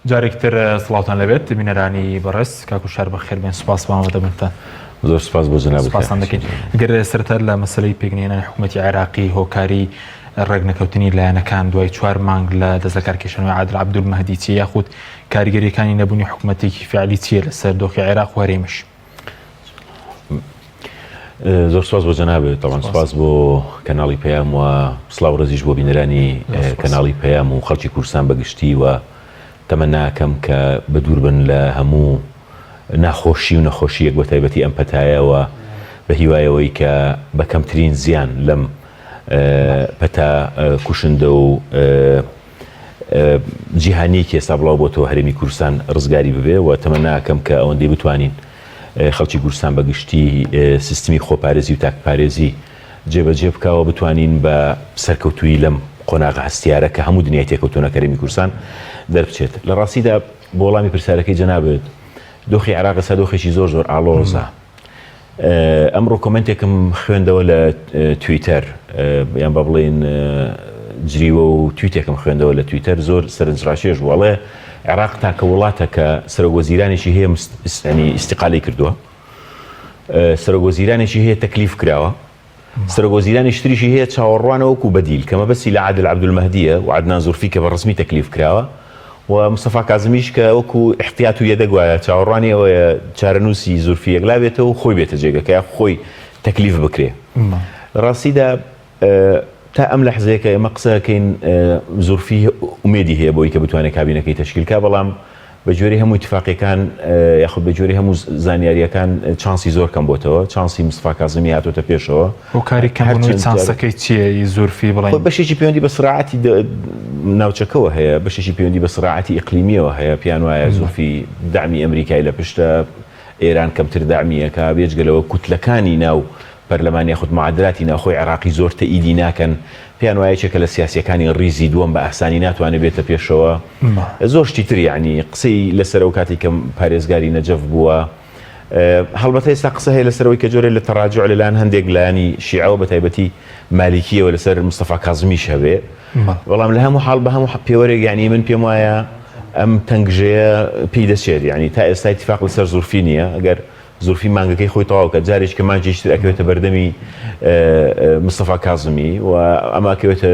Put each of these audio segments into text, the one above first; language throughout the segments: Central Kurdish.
جارێکی تر سڵاوتان لەبێت بینەرانی بەڕێز کاک وشار بەخێربێن سوپاس بۆ ئامادەبوونتان. زۆر سپاس بۆ جەنابت سپاستان دەکەین. گەر سەرەتا لە مەسەلەی پێکنەهێنانی حکوومەتی عێراقی هۆکاری ڕێکنەکەوتنی لایەنەکان دوای چوار مانگ لە دەستلەکارکێشانەوەی عادل عەبدولمەهدی چییە یاخود کاریگەریەکانی نەبوونی حکوومەتێکی فعلی چییە لەسەر دۆخی عێراق و هەرێمیش؟ زۆر سپاس بۆ جەنابت تەوان سپاس بۆ کەناڵی پەیام و سڵاو ڕێزیش بۆ بینەرانی کەناڵی پەیام و خەڵکی کوردستان بەگشتی و تەمەناکەم کە بە دوور بن لە هەموو ناخۆشی و نەخۆشیەک بە تایبەتی ئەم پەتایەوە بە هیوایەوەی کە بە کەمترین زیان لەم پەتا کوشندە و جیهانیەکی ئێستا بڵاو بۆتەوە هەرێمی کوردستان ڕزگاری ببێ و تەمەنا ئەکەم کە ئەوەندەی بتوانین خەڵکی کوردستان بە گشتی سیستمی خۆپارێزی و تاکپارێزی جێبەجێ بکەوە بتوانین بە سەرکەوتوویی لەم قۆناغە هەستیارە کە هەموو دنیای تێکەوتوونە هەرێمی کوردستان دەربچێت. لە ڕاستیدا بۆ وەڵامی پرسیارەکەی جەنابت دۆخی عێراق ئێستا دۆخێکی زۆر زۆر ئاڵۆزە. ئەمڕۆ کۆمێنتێکم خوێندەوە لە تویتەر یان با بڵێین جریوە و تویتێکم خوێندەوە لە تویتەر زۆر سەرنجڕاکێش بوو ئەڵێ عێراق تاکە وڵاتە کە سەرۆک وەزیرانێکی هەیە ینی ئیستیقالەی کردووە سەرۆک وەزیرانێکی هەیە تەکلیف کراوە سەرۆک وەزیرانێکی تریشی هەیە چاوەڕوانە وەکو بەدیل کە مەبەستی لە عادل عەبدولمەهدییە و عەدنان زورفی کە بە ڕەسمی تەکلیف کراوە و مستەفا کازمیش کە وەکو ئیحتیات و یەدەگ وایە چاوەڕوانی ئەوەیە چارەنووسی زورفی یەکلا بێتەوە و خۆی بێتە جێگەکە یاخود خۆی تەکلیف بکرێ. لە ڕاستیدا تا ئەم لەحزەیە کە ئێمە قسە ئەکەین زورفی ئومێدی هەیە بۆی کە بتوانێت کابینەکەی تەشکیل کا بەڵام بە گوێرەی هەموو ئیتفاقیەکان یاخود بە گوێرەی هەموو زانیاریەکان چانسی زۆر کەم بۆتەوە چانسی مستەفا کازمی هاتۆتە پێشەوە. هۆکاری کەمبوونەوەی چانسەکەی چییە ی زورفی بڵێین؟ خۆی بەشێکی پەیوەندی بە سراعەتی ناوچەکەوە هەیە بەشێکی پەیوەندی بە سراعەتی ئیقلیمیەوە هەیە پێیان وایە زورفی دەعمی ئەمریکای لە پشتە ئێران کەمتر دەعمی ئەکا بێجگە لەوە کوتلەکانی ناو پەرلەمان یاخود معادلاتی ناوخۆی عێراقی زۆر تەئیدی ناکەن، پێیان وایە یەکێکە لە سیاسییەکانی ڕیزی دووەم بە ئاسانی ناتوانێت بێتە پێشەوە، زۆر شتی تر یەعنی قسەی لەسەر ئەو کاتەی کە پارێزگاری نەجەف بووە. هەڵبەتە ئێستا قسە هەیە لەسەر ئەوەی کە جۆرێ لە تەراجوع لەلایەن هەندێک لایەنی شیعەوە بە تایبەتی مالیکییەوە لەسەر مستەفا کازمیش هەبێ، بەڵام لە هەموو حاڵ بە هەموو پێوەرێک یەعنی من پێم وایە ئەم تەنگژەیە پێی دەچێت یەعنی تا ئێستا ئیتیفاق لەسەر زورفی نییە ئەگەر زولفی مانگەکەی خۆی تەواو کە جارێکی کە مانگێکی تر ئەکەوێتە بەردەمی مستەفا کازمی و ئەمە ئەکەوێتە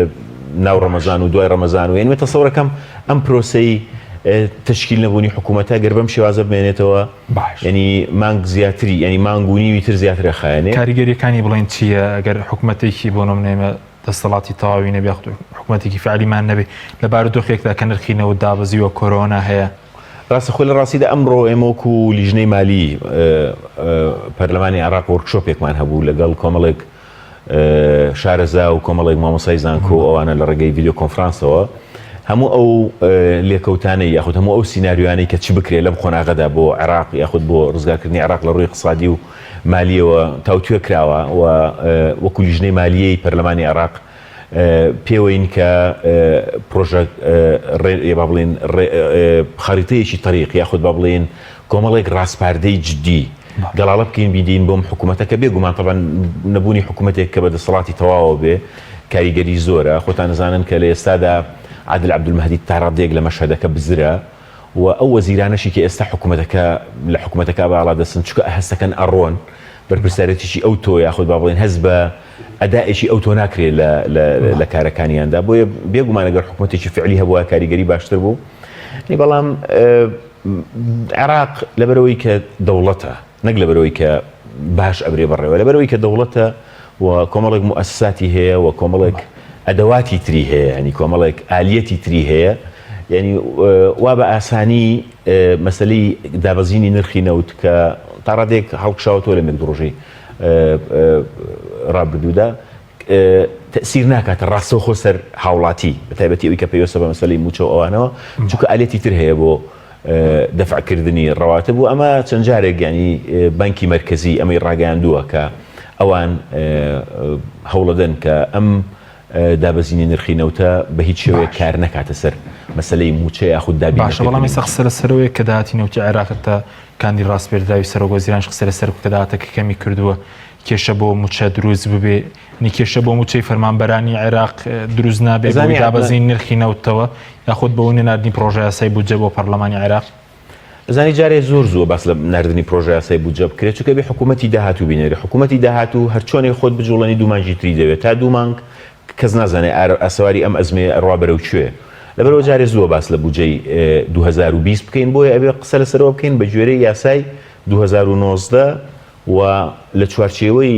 ناو ڕەمەزان و دوای ڕەمەزان و یعنی تەسەورەکەم ئەم پرۆسەی تەشکیل نەبوونی حکوومەتە گەر بەم شێوازە بمێنێتەوە باش یعنی مانگ زیاتری یعنی مانگ و نیوی تر زیاتر خایەنێ کاریگەریەکانی بڵێن چییە ئەگەر حکوومەتێکی بۆ نمونە دەسەڵاتی تەواوی نەبێ یاخود حکوومەتێکی فعلیمان نەبێ لە بارودۆخێکدا کە نرخی نەوت دابەزیوە کۆرۆنا هەیە ڕاستە خۆی لە ڕاستیدا ئەمڕۆ ئێمە وەکو لیژنەی مالی پەرلەمانی عێراق وۆرکشۆپێکمان هەبوو لەگەڵ کۆمەڵێک شارەزا و کۆمەڵێک مامۆسای زانکۆ و ئەوانە لە ڕێگەی ڤیدیۆ کۆنفرانسەوە هەموو ئەو لێکەوتانەی یاخود هەموو ئەو سیناریۆیانەی کە چ بکرێت لەم قۆناغەدا بۆ عێراق یاخود بۆ ڕزگارکردنی عێراق لە ڕووی اقتصادی و مالیەوە تاوتوێ کراوە و وەکو لیژنەی مالیەی پەرلەمانی عێراق پێوەین کە پرۆژە با بڵێین خەریتەیەکی تەریق یاخود با بڵێین کۆمەڵێک ڕاسپاردەی جدی گەڵاڵە بکەین بیدین بۆم حکوومەتە کە بێگومان تەبعەن نەبوونی حکوومەتێک کە بە دەسەڵاتی تەواوە بێ کاریگەری زۆرە خۆتان ئەزانن کە لە ئێستادا عادل عەبدولمەهدی تاڕادەیەک لە مەشهەدەکە بزرە و ئەو وەزیرانەشی کە ئێستا حکوومەتەکە لە حکوومەتەکە باڵادەستن چونکە هەستەکەن ئەڕۆن بەرپرسیارێتیی ئەو تۆ یاخود با بڵێن هەست بە ئەدائێکی ئەوتۆ ناکرێت لە لە کارەکانیاندا بۆیە بێگومان ئەگەر حکوومەتێکی فعلی هەبووە کاریگەری باشتر بوو بەڵام عێراق لەبەرەوەی کە دەوڵەتە نەک لەبەرەوەی کە باش ئەبرێ بەڕێوە لەبەرەوەی کە دەوڵەتە و کۆمەڵێک موئەسساتی هەیە و کۆمەڵێک ئەدەواتی تری هەیە ینی کۆمەڵێک ئالیەتی تری هەیە یعنی وا بە ئاسانی مەسلەی دابەزینی نرخی نەوت کە تا ڕادێک هەڵکشاوەتەوە لە مێک ڕۆژەی ڕابردوودا تەسیر ناکاتە ڕاستەوخۆ سەر هاوڵاتی بە تایبەتی ئەوی کە پەیوەستە بە مەسەلەی مووچە و ئەوانەوە چونکە ئالێتی تر هەیە بۆ دەفعکردنی ڕەواتب و ئەمە چەند جارێک ینی بانکی مەرکەزی ئەمەی ڕاگەیاندووە کە ئەوان هەوڵەدەن کە ئەم دابەزینی نرخی نەوتە بە هیچ شێوەیەک کار نەکاتە سەر مەسەلەی مووچە یاخود دابین باشە بەڵام ئێستا قسە لەسەرەوەیە کە داهاتی نەوتی عێراق تا کاندید ڕاسپێردراوی سەرۆک وەزیرانش قسە لەسەر کە داهاتەکە کەمی کردووە. کێشە بۆ موچە دروست ببێ نی کێشە بۆ موچەی فەرمانبەرانی عێراق دروست نابێ بۆی دابەزین نرخی نەوتەوە یاخود بەوەی نەناردنی پرۆژەیاسای بودجە بۆ پەرلەمانی عێراق؟ ئەزانی جارێ زۆر زووە باس لە ناردنی پرۆژەیاسای بودجە بکرێت چونکە بێ حکوومەتی داهاتوو بینێری حکوومەتی داهاتوو هەرچۆنێک خۆت بجوڵێنی دوو مانگی تری دەوێت تا دوو مانگ کەس نازانێ ئاسەواری ئەم ئەزمەیە ئەڕوا بەرەو کوێ. لەبەرئەوە جارێ زووە باس لە بودجەی 2020 بکەین، بۆیە ئەبێ قسە لەسەرەوە بکەین بە گوێرەی یاسای 2019 و لە چوارچێوەی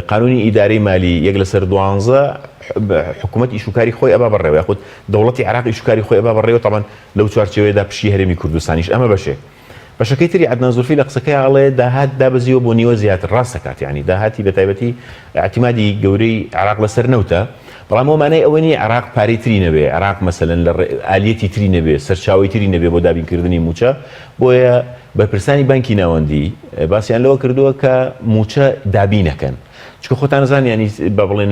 قانونی ئیدارەی مالی یەک لەسەر دوانزە حکوومەت ئیشوکاری خۆی ئەبا بەڕێوە یاخود دەوڵەتی عێراق ئیشوکاری خۆی ئەبا بەڕێوە تەبعەن لەو چوارچێوەیەدا پشکی هەرێمی کوردستانیش ئەمە بەشێک. بەشەکەی تری عەدنان زولفی لە قسەکەیا ئەڵێ داهات دابەزیوە بۆ نیوە زیاتر، ڕاست دەکات یانی داهاتی بەتایبەتی ئیعتیمادی گەورەی عێراق لەسەر نەوتە، بەڵام ئەوە مانای ئەوە نییە عێراق پارەی تری نەبێ، عێراق مەسەلەن لە ئالیەتی تری نەبێ، سەرچاوەی تری نەبێ بۆ دابینکردنی مووچە، بۆیە بەرپرسانی بانکی ناوەندی باسیان لەوە کردووە کە مووچە دابینەکەن. چونکە خۆتان ئەزانن یانی با بڵێن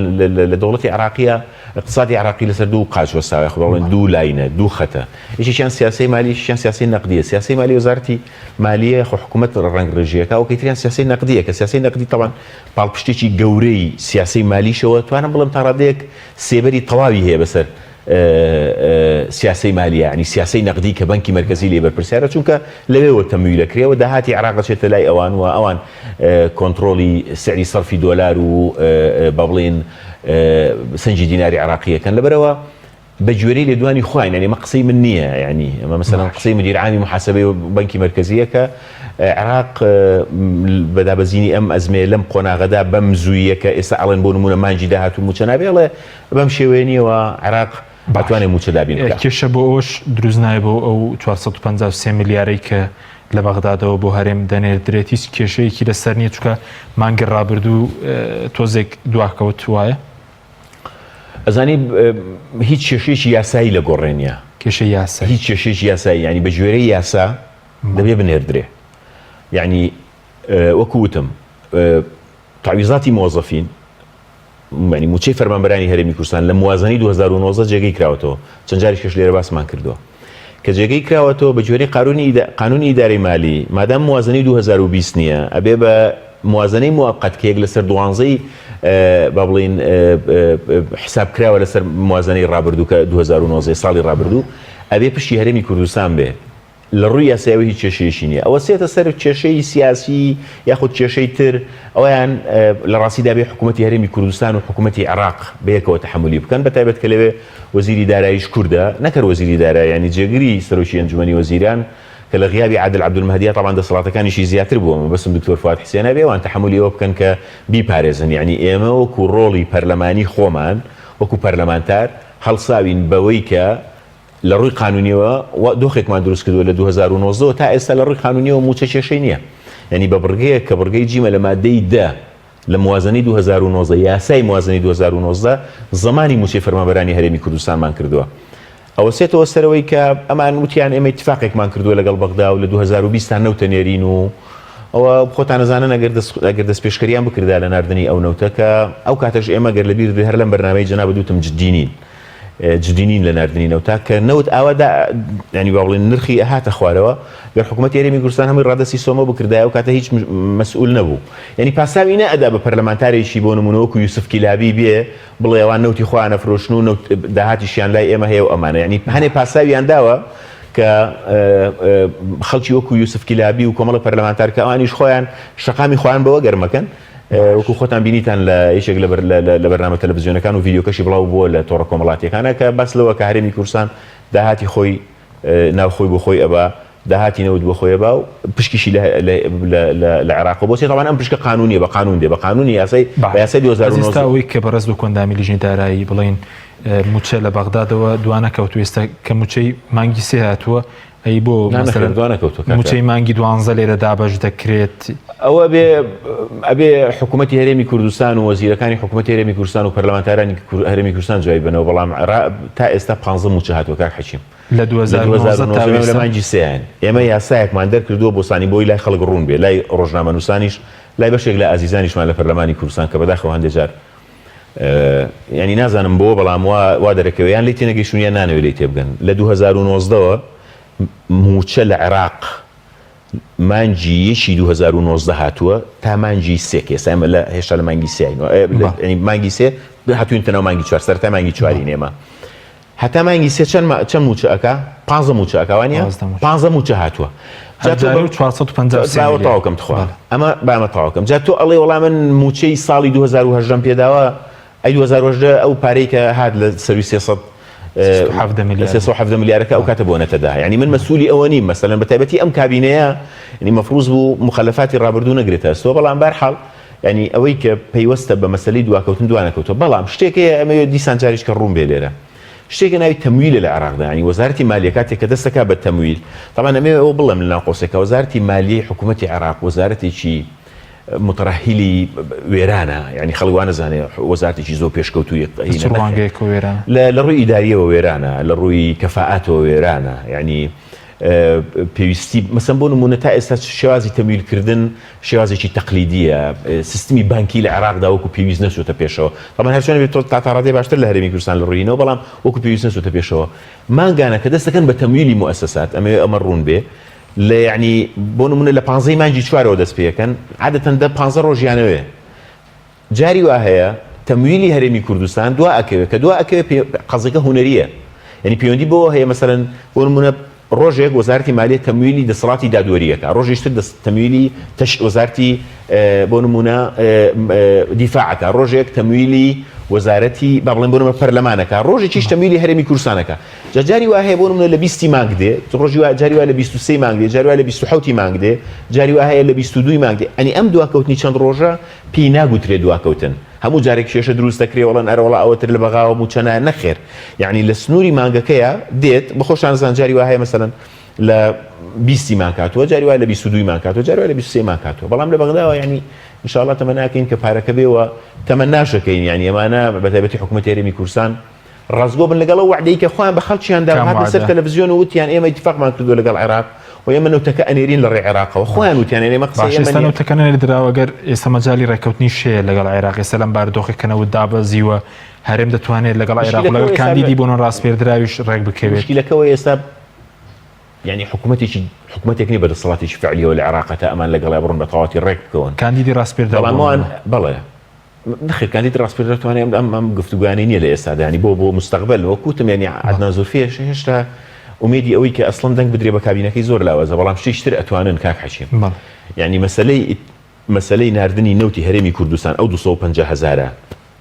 لە دەوڵەتی عێراقیە اقتصادی عێراقی لەسەر دوو قاچ وەستاوە یاخود با بڵێن دوو لاینە دوو خەتە یەکێکیان سیاسەی مالی یەکێکیان سیاسەی نەقدیە سیاسەی مالی وەزارەتی مالیە یاخود حکوومەت ڕەنگ ڕێژیەکە ئەوکەی تریان سیاسەی نەقدیە کە سیاسەی نەقدی تەبعەن پاڵپشتێکی گەورەی سیاسەی مالیشەوە توانم بڵێم تا ڕادەیەک سێبەری تەواوی هەیە بەسەر سیاسەی مالیە یانی سیاسەی نەقدی کە بەنکی مەرکەزی لێی بەرپرسیارە چونکە لەوێوە تەمویل ئەکرێ و داهاتی عێراق ئەچێتە لای ئەوان و ئەوان کۆنتڕۆڵی سعری سەرفی دۆلار و با بڵێین سەنگی دیناری عێراقی ئەکەن لەبەرئەوە بە گوێرەی لێدوانی خۆیان یانی ئەمە قسەی من نییە یانی ئەمە مەسەلەن قسەی مدیر عامی محاسبەی بەنکی مەرکەزیە کە عێراق بە دابەزینی ئەم ئەزمەیە لەم قۆناغەدا بەم زوویە کە ئێستا ئەڵێن بۆ نموونە مانگی داهاتوو مووچە نابێ ئەڵێ بەم شێوەیە نییە و عێراق ئەتوانێ مووچە دابین بکا. کێشە بۆ ئەوەش دروست نابێ بۆ ئەو 453 ملیارەی کە لە بەغدادەوە بۆ هەرێم دەنێردرێت هیچ کێشەیەکی لەسەر نییە چونکە مانگی ڕابردوو تۆزێک دواکەوت وایە؟ ئەزانی هیچ کێشەیەکی یاسایی لە گۆڕێ نییە. کێشەی یاسایی؟ هیچ کێشەیەکی یاسایی یانی بە گوێرەی یاسا دەبێ بنێردرێ یانی وەکو وتم تەعویزاتی مۆزەفین یانی مووچەی فەرمانبەرانی هەرێمی کوردستان لە موازنەی 2019 جێگەی کراوەتەوە، چەند جارێکیش لێرە باسمان کردووە کە جێگەی کراوەتەوە بە گوێرەی قانونی قانونی ئیدارەی مالی مادام موازنەی 2020 نییە ئەبێ بە موازنەی موقت کە یەک لەسەر دوانزەی با بڵین حساب کراوە لەسەر موازنەی ڕابردوو کە 2019 ساڵی ڕابردوو ئەبێ پشتی هەرێمی کوردستان بێ لە ڕووی یاسایەوە هیچ کێشەیەکی نییە. ئەوە چێتە سەر کێشەی سیاسی یاخود کێشەی تر، ئەوەیان لە ڕاستیدا بێ حکوومەتی هەرێمی کوردستان و حکوومەتی عێراق بەیەکەوە تەحەمولی بکەن، بە تایبەت کە لەوێ وەزیری داراییش کوردە، نەک هەر وەزیری دارایی یانی جێگری سەرۆکی ئەنجومەنی وەزیران کە لە غیابی عادل عەبدولمەهدیە تەبعەن دەسەڵاتەکانیشی زیاتر بووە، مەبەستم دکتۆر فواد حسێنە، بێ ئەوان تەحەمولی ئەوە بکەن کە بیپارێزن، یانی ئێمە وەکوو ڕۆڵی پەرلەمانی خۆمان وەکوو پەرلەمانتار هەڵساوین بەوەی کە لە ڕووی قانونیەوە وا دۆخێکمان دروست کردووە لە 2019 وە تا ئێستا لە ڕووی قانونیەوە مووچە کێشەی نییە یانی بە بڕگەیەک کە بڕگەی جیمە لە مادەی دە لە موازنەی 2019 یاسای موازنەی 2019 زەمانی مووچەی فەرمانبەرانی هەرێمی کوردستانمان کردووە ئەوەسێتەوە سەرەوەی کە ئەمان وتیان ئێمە اتفاقێکمان کردووە لەگەڵ بەغدا و لە 2020 تا نەوتە نێرین و ئەوە خۆتان ئەزانن ئەگەر دەست ئەگەر دەستپێشکەریان بکردا لە ناردنی ئەو نەوتە کە ئەو کاتەش ئێمە گەر لەبیرت بێ هەر لەم بەرنامەی جەنابت وتم جدی نین جدی نین لە ناردنی نەوتا کە نەوت ئاوا دا یانی با بڵێن نرخی ئەهاتە خوارەوە گەر حکوومەتی هەرێمی کوردستان هەمووی ڕادەستی سۆمۆ بکردایە ئەو کاتە هیچ مەسئول نەبوو یانی پاساوی نەئەدا بە پەرلەمانتارێکی بۆ نموونە وەکو یوسف کیلابی بێ بڵێ ئەوان نەوتی خۆیان ئەفرۆشن و نەوت داهاتیشیان لای ئێمە هەیە و ئەمانە یانی هەنێ پاساویان داوە کە خەڵکی وەکو یوسف کیلابی و کۆمەڵە پەرلەمانتار کە ئەوانیش خۆیان شەقامی خۆیان بەوە گەرمەکەن وەکو خۆتان بینیتان لە یەکێک لە بەرنامە تەلەڤزیۆنەکان و ڤیدیۆکەشی بڵاو بووە لە تۆڕە کۆمەڵاتیەکانە کە باس لەوە کە هەرێمی کوردستان داهاتی خۆی ناوخۆی بۆ خۆی ئەبا داهاتی نەوت بۆ خۆی ئەبا و پشکیشی لە عێراق بۆ تاوان ئەم پشکە قانونیە بە قانون دێ بە قانونی یاسای بە یاسای 2009 ئەوەی کە بەڕێز وەکو ئەندامی لیژنەی دارایی بڵێن موچە لە بەغدادەوە دوانەکەوتو ئێستا کە موچەی مانگی سێ هاتووە ئەی بۆ نا نەخێر دوانەکەوتووە کاکە. موچەی مانگی دوانزە لێرە دابەش دەکرێت؟ ئەوە ئەبێ ئەبێ حکوومەتی هەرێمی کوردستان و وەزیرەکانی حکوومەتی هەرێمی کوردستان و پەرلەمانتارانی هەرێمی کوردستان جوابی بەنەوە بەڵام تا ئێستا پانزە مووچە هاتووە کاک حەکیم لە 2019 تا لە مانگی سێیان ئێمە یاسایەکمان دەرکردووە بۆ سانی بۆی لای خەڵک ڕوون بێ لای ڕۆژنامەنووسانیش لای بەشێک لە ئازیزانیشمان لە پەرلەمانی کوردستان کە بەداخەوە هەندێک جار یانی نازانم بۆ بەڵام وا وا دەرەکەوێ یان لێی تێنەگەیشتوون یان نانەوێ لێی تێبگەن لە 2019 وە مووچە لە عێراق مانگی یەکی 2019 هاتووە تا مانگی سێ کە ئێستا ئێمە لە هێشتا لە مانگی سێین مانگی سێ هاتوین تەنەوە مانگی چوار سەرەتای مانگی چوارین ئێمە هەتا مانگی سێ چەند چەند مووچە ئەکا؟ پانزە مووچە ئەکا وانیە؟ پانزە مووچە هاتووە. جا تۆ 453 باوە تەواوکەم تخوا ئەمە با ئەمە تەواوکەم جا تۆ ئەڵێ وەڵا من مووچەی ساڵی 2018 پێداوە ئەی 2018 ئەو پارەی کە هات لە سەروی 300 317 ملیارەکە ئەو کاتە بۆ نەتەدا یعنی من مەسوولی ئەوە نیم مەسەلەن بە تایبەتی ئەم کابینەیە یعنی مەفروز بوو مخەلەفاتی ڕابردوو نەگرێتە ئەستۆ بەڵام بارحاڵ یعنی ئەوەی کە پەیوەستە بە مەسەلەی دواکەوتن دوانەکەوتووە بەڵام شتێک هەیە ئەمەوێت دیسان جاریش کە ڕوون بێ لێرە شتێکە ناوی تەمویلە لە عێراقدا یعنی وەزارەتی مالیە کاتێک کە دەست دەکات بە تەمویل تەبعەن ئەمەوێ ئەوە بڵێم لە ناو قۆسێکە وەزارەتی مالیەی حکوومەتی عێراق وەزارەتێکی مترهلی وێرانە یعنی خەڵک وا نەزانێ وەزارەتێکی زۆر پێشکەوتووی وێرانە لە ڕووی ئیداریەوە وێرانە لە ڕووی کەفاءاتەوە وێرانە یعنی پێویستی مەسەن بۆ نمونە تا ئێستا شێوازی تەمویلکردن شێوازێکی تەقلیدیە سیستمی بانکی لە عێراقدا وەکو پێویست نەچۆتە پێشەوە تەبعەن هەرچۆن بێت تا تا ڕادەیە باشتر لە هەرێمی کوردستان لە ڕووینەوە بەڵام وەکو پێویست نەچۆتە پێشەوە مانگانە کە دەست دەکەن بە تەمویلی موئەسەسات ئەمەوێ ئەمە ڕوون بێ لە یعنی بۆ نمونە لە پانزەی مانگی چوارەوە دەست پێکەن عادەتەن دە پانزە ڕۆژیانەوێ جاری وا هەیە تەمویلی هەرێمی کوردستان دوا ئەکەوێ کە دوا ئەکەوێ قەزیەکە هونەریە یعنی پەیوەندی بەوە هەیە مەسەلەن بۆ نمونە ڕۆژێک وەزارەتی مالیە تەمویلی دەسەڵاتی دادوەریەکە ڕۆژیش تر تەمویلی تەش وەزارتی بۆ نمونە دیفاعەکە ڕۆژێک تەمویلی وەزارەتی با بڵێن بۆ نمونە پەرلەمانەکە ڕۆژێکیش تەمویلی هەرێمی کوردستانەکە جا جاری وا هەیە بۆ نمونە لە بیستی مانگ دێ ڕۆژی وا جاری وا لە 23 مانگ دێ جاری وا لە 27 مانگ دێ جاری وا هەیە لە 22 مانگ دێ ئەنی ئەم دواکەوتنی چەند ڕۆژە پێی ناگوترێ دواکەوتن هەموو جارێک کێشە دروست دەکرێ وەڵەن ئەرەوەڵا ئەوەتر لە بەغاوە موچە نایە نەخێر یەعنی لە سنوری مانگەکەیا دێت بەخۆشتان ئەزان جاری وا هەیە مەسەلەن لە بیستی مانگ هاتووە جاری وایە لە 22 مانگ هاتووە جاری وایە لە 23 مانگ هاتووە بەڵام لە بەغداوە یعنی ان شاء الله تەمەناکەین کە پارەکە بێ و تەمەناشەکەین یعنی ئەمانە بە تایبەتی حکوومەتی هەرێمی کوردستان ڕاستگۆ بن لەگەڵ ئەو وەعدەی کە خۆیان بە خەڵکیان دا و هاتنە سەر تەلەفزیۆن و وتیان ئێمە ئیتیفاقمان کردووە لەگەڵ عێراق و ئێمە نەوتەکە ئەنێرین لە ڕێی عێراقەوە خۆیان وتیان یعنی ئێمە قسەی ئێمە نییە. نەوتەکە نەنێردراوە گەر ئێستا مەجالی ڕێککەوتنیش هەیە لەگەڵ عێراق ئێستا لەم بارودۆخەی کە نەوت دابەزیوە هەرێم دەتوانێت لەگەڵ عێراق و لەگەڵ کاندیدی بۆ ڕاسپێردراویش ڕێک بکەوێت. مشکیلەکەوە ئێستا یعنی حکوومەتێکی حکوومەتێک نیە بە دەسەڵاتێکی فعلیەوە لە عێراق تا ئەمان لەگەڵیا بڕۆن بە تەواوەتی ڕێک بکەون کاندیدی ڕاسپێردراو بەڵام ئەوان بەڵێ نەخێر کاندید ڕاسپێردراو توانای ئەم ئەم ئەم گفتوگۆیانەی نییە لە ئێستادا یانی بۆ بۆ مستەقبەل وەک وتم یانی عەدنان زولفی هێشتا ئومێدی ئەوەی کە ئەسڵەن دەنگ بدرێ بە کابینەکەی زۆر لاوازە بەڵام شتێکی تر ئەتوانن کاک حەکیم یانی مەسەلەی مەسەلەی ناردنی نەوتی هەرێمی کوردستان ئەو 250 هەزارە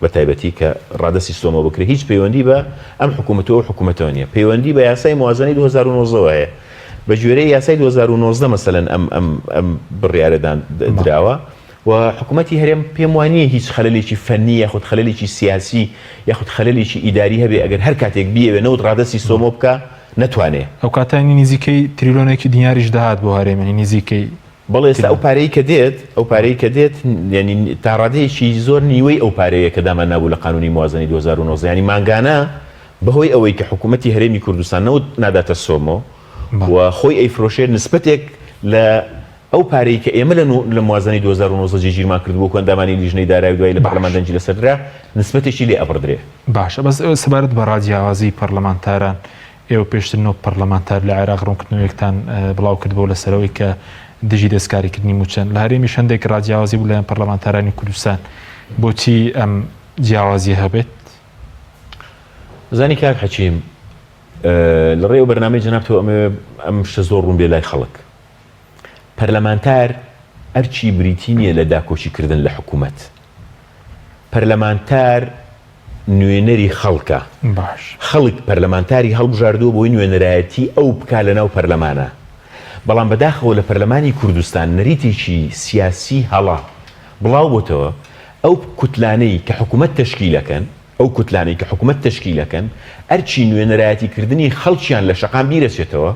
بە تایبەتی کە ڕادەستی سۆمۆ بکرێ هیچ پەیوەندی بە ئەم حکوومەت و ئەو حکوومەتەوە نییە پەیوەندی بە یاسای موازنەی 2019 هەیە بە گوێرەی یاسای 2019 مەسەلەن ئەم ئەم ئەم بڕیارە دراوە و حکومەتی هەرێم پێم وا نییە هیچ خەلەلێکی فەنی یاخود خەلەلێکی سیاسی یاخود خەلەلێکی ئیداری هەبێ ئەگەر هەر کاتێک بیەوێ نەوت ڕادەستی سۆمۆ بکا نەتوانێ. ئەو کاتە یانی نزیکەی تریلۆنێکی دیناریش دەهات بۆ هەرێم یانی نزیکەی. بەڵێ ئێستا ئەو پارەی کە دێت ئەو پارەی کە دێت یانی تا ڕادەیەکی زۆر نیوەی ئەو پارەیە کە دامان نابوو لە قانونی موازنەی 2019 یانی مانگانە بەهۆی ئەوەی کە حکومەتی هەرێمی کوردستان نەوت ناداتە سۆمۆ و خۆی ئەیفرۆشێ نسبەتێک لە ئەو پارەی کە ئێمە لە لە موازنەی 2019 جێگیرمان کردبوو وەکو ئەندامانی لیژنەی دارایی و دوایی لە پەرلەمان دەنگی لەسەر درا، نسبەتێکی لێ ئەبڕدرێ. باشە بەس سەبارەت بە ڕاجیاوازی پەرلەمانتاران ئێوە پێشتر نۆ پەرلەمانتار لە عێراق ڕوونکردنەوەیەکتان بڵاو کردبەوە لەسەر ئەوەی کە دژی دەستکاریکردنی مووچەن لە هەرێمیش هەندێک ڕاجیاوازی بوو لایەن پەرلەمانتارانی کوردستان بۆچی ئەم جیاوازیە هەبێت؟ زانی کاک حەکیم لە ڕێی ئەو بەرنامەی جەنابتەوە ئەمەوێ ئەم شتە زۆر ڕوون بێ لای خەڵک. پەرلەمانتار ئەرکی بریتی نییە لە داکۆکی کردن لە حکوومەت. پەرلەمانتار نوێنەری خەڵکە. باش. خەڵک پەرلەمانتاری هەڵبژاردووە بۆی نوێنەرایەتی ئەو بکا لە ناو پەرلەمانا. بەڵام بەداخەوە لە پەرلەمانی کوردستان نەریتێکی سیاسی هەڵە بڵاو بۆتەوە، ئەو کوتلانەی کە حکوومەت تەشکیل ئەکەن، ئەو کوتلانەی کە حکومەت تەشکیل ئەکەن ئەرکی نوێنەرایەتی کردنی خەڵکیان لە شەقام بیرەچێتەوە،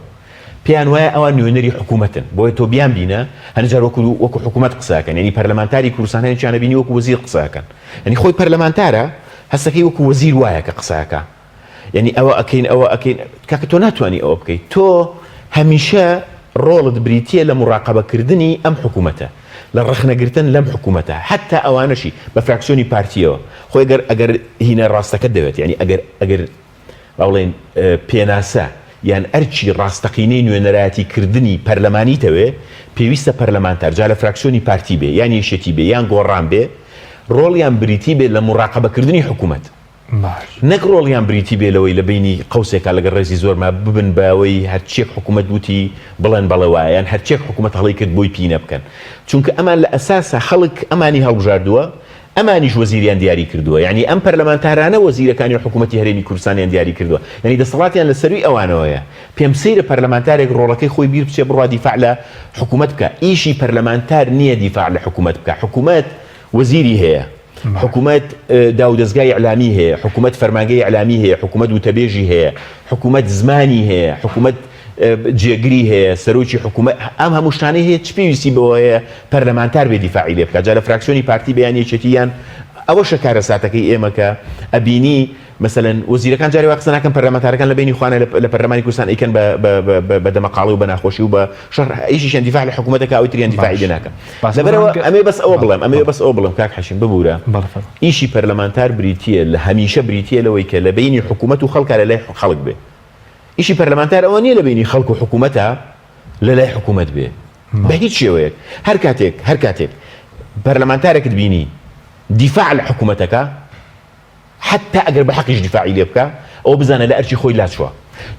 پێیان وایە ئەوان نوێنەری حکومەتن، بۆیە تۆ بیان بینە هەنێ جار وەکو وەکو حکومەت قسە ئەکەن، یانی پەرلەمانتاری کوردستان هەنێکیان ئەبینی وەکو وەزیر قسە ئەکەن، یانی خۆی پەرلەمانتارە هەستەکەی وەکو وەزیر وایە کە قسە ئەکا، یانی ئەوە ئەکەین ئەوە ئەکەین، کاکە تۆ ناتوانی ئەوە بکەی، تۆ هەمیشە ڕۆڵت بریتییە لە موڕاقەبەکردنی ئەم حکومەتە، لە ڕەخنەگرتن لەم حکومەتە، حەتتا ئەوانەشی بە فراکسیۆنی پارتییەوە، خۆ ئەگەر ئەگەر هینە ڕاستەکەت دەوێت، یانی ئەگەر ئەگەر با بڵێین پێناسە یان ئەرکی ڕاستەقینەی نوێنەرایەتی کردنی پەرلەمانیتەوێ پێویستە پەرلەمانتار جا لە فراکسیۆنی پارتی بێ یان یەکێتی بێ یان گۆڕان بێ ڕۆڵیان بریتی بێ لە موڕاقەبەکردنی حکوومەت. نەک ڕۆڵیان بریتی بێ لەوەی لە بەینی قەوسێکا لەگەڵ ڕێزی زۆرما ببن بەوەی هەرچیەک حکوومەت وتی بڵێن بەڵێ وایە یان هەرچیەک حکوومەت هەڵەی کرد بۆی پینە بکەن چونکە ئەمان لە ئەساسا خەڵک ئەمانی هەڵبژاردووە ئەمانیش وەزیریان دیاری کردووە یانی ئەم پەرلەمانتارانە وەزیرەکانی حکوومەتی هەرێمی کوردستانیان دیاری کردووە یانی دەسەڵاتیان لە سەرووی ئەوانەوەیە پێم سەیرە پەرلەمانتارێک ڕۆڵەکەی خۆی بیر بچێ بڕوا دیفاع لە حکوومەت بکا ئیشی پەرلەمانتار نییە دیفاع لە حکوومەت بکا حکوومەت وەزیری هەیە حکوومەت داودەزگای ئیعلامی هەیە، حکوومەت فەرمانگەی ئیعلامی هەیە، حکوومەت وتەبێژی هەیە، حکوومەت زمانی هەیە، حکوومەت جێگری هەیە، سەرۆکی حکوومەت، ئەم هەموو شتانەی هەیە، چ پێویستی بەوە هەیە پەرلەمانتار بێ دیفاعی لێ بکات، جا لە فراکسیۆنی پارتی بێ یان یەکێتی یان ئەوەشە کارەساتەکەی ئێمە کە ئەبینی مەسەلەن وەزیرەکان جارێ وا قسە ناکەن پەرلەمانتارەکان لە بەینی خۆیانە لە پەرلەمانی کوردستان ئەیکەن بە بە بە بە دەمەقاڵێ و بە ناخۆشی و بە شەڕ ئیشیشیان دیفاع لە حکوومەت دەکا ئەوی تریان دیفاعی باش لێ ناکەن باس لەبەرئەوە ڕەنگە ئەمەوێ بەس ئەوە بەڵێ بڵێم ئەمەوێ بەڵێ بەس ئەوە بڵێم کاک حەشیم ببوورە بەڵێ فەرموو. ئیشی پەرلەمانتار بریتییە لە هەمیشە بریتییە لەوەی کە لە بەینی حکوومەت و خەڵکا لە لای خەڵک بێ ئیشی پەرلەمانتار ئەوە نییە لە بەینی خەڵک و حکوومەتا لە لای حکوومەت بێ بە بەڵێ هیچ شێوەیەک هەر کاتێک هەر کاتێک پەرلەمانتارێکت بینی دیفاع لە حکوومەتەکە حەتتا ئەگەر بە حەقیش دیفاعی لێ بکا ئەوە بزانە لە ئەرکی خۆی لاچوە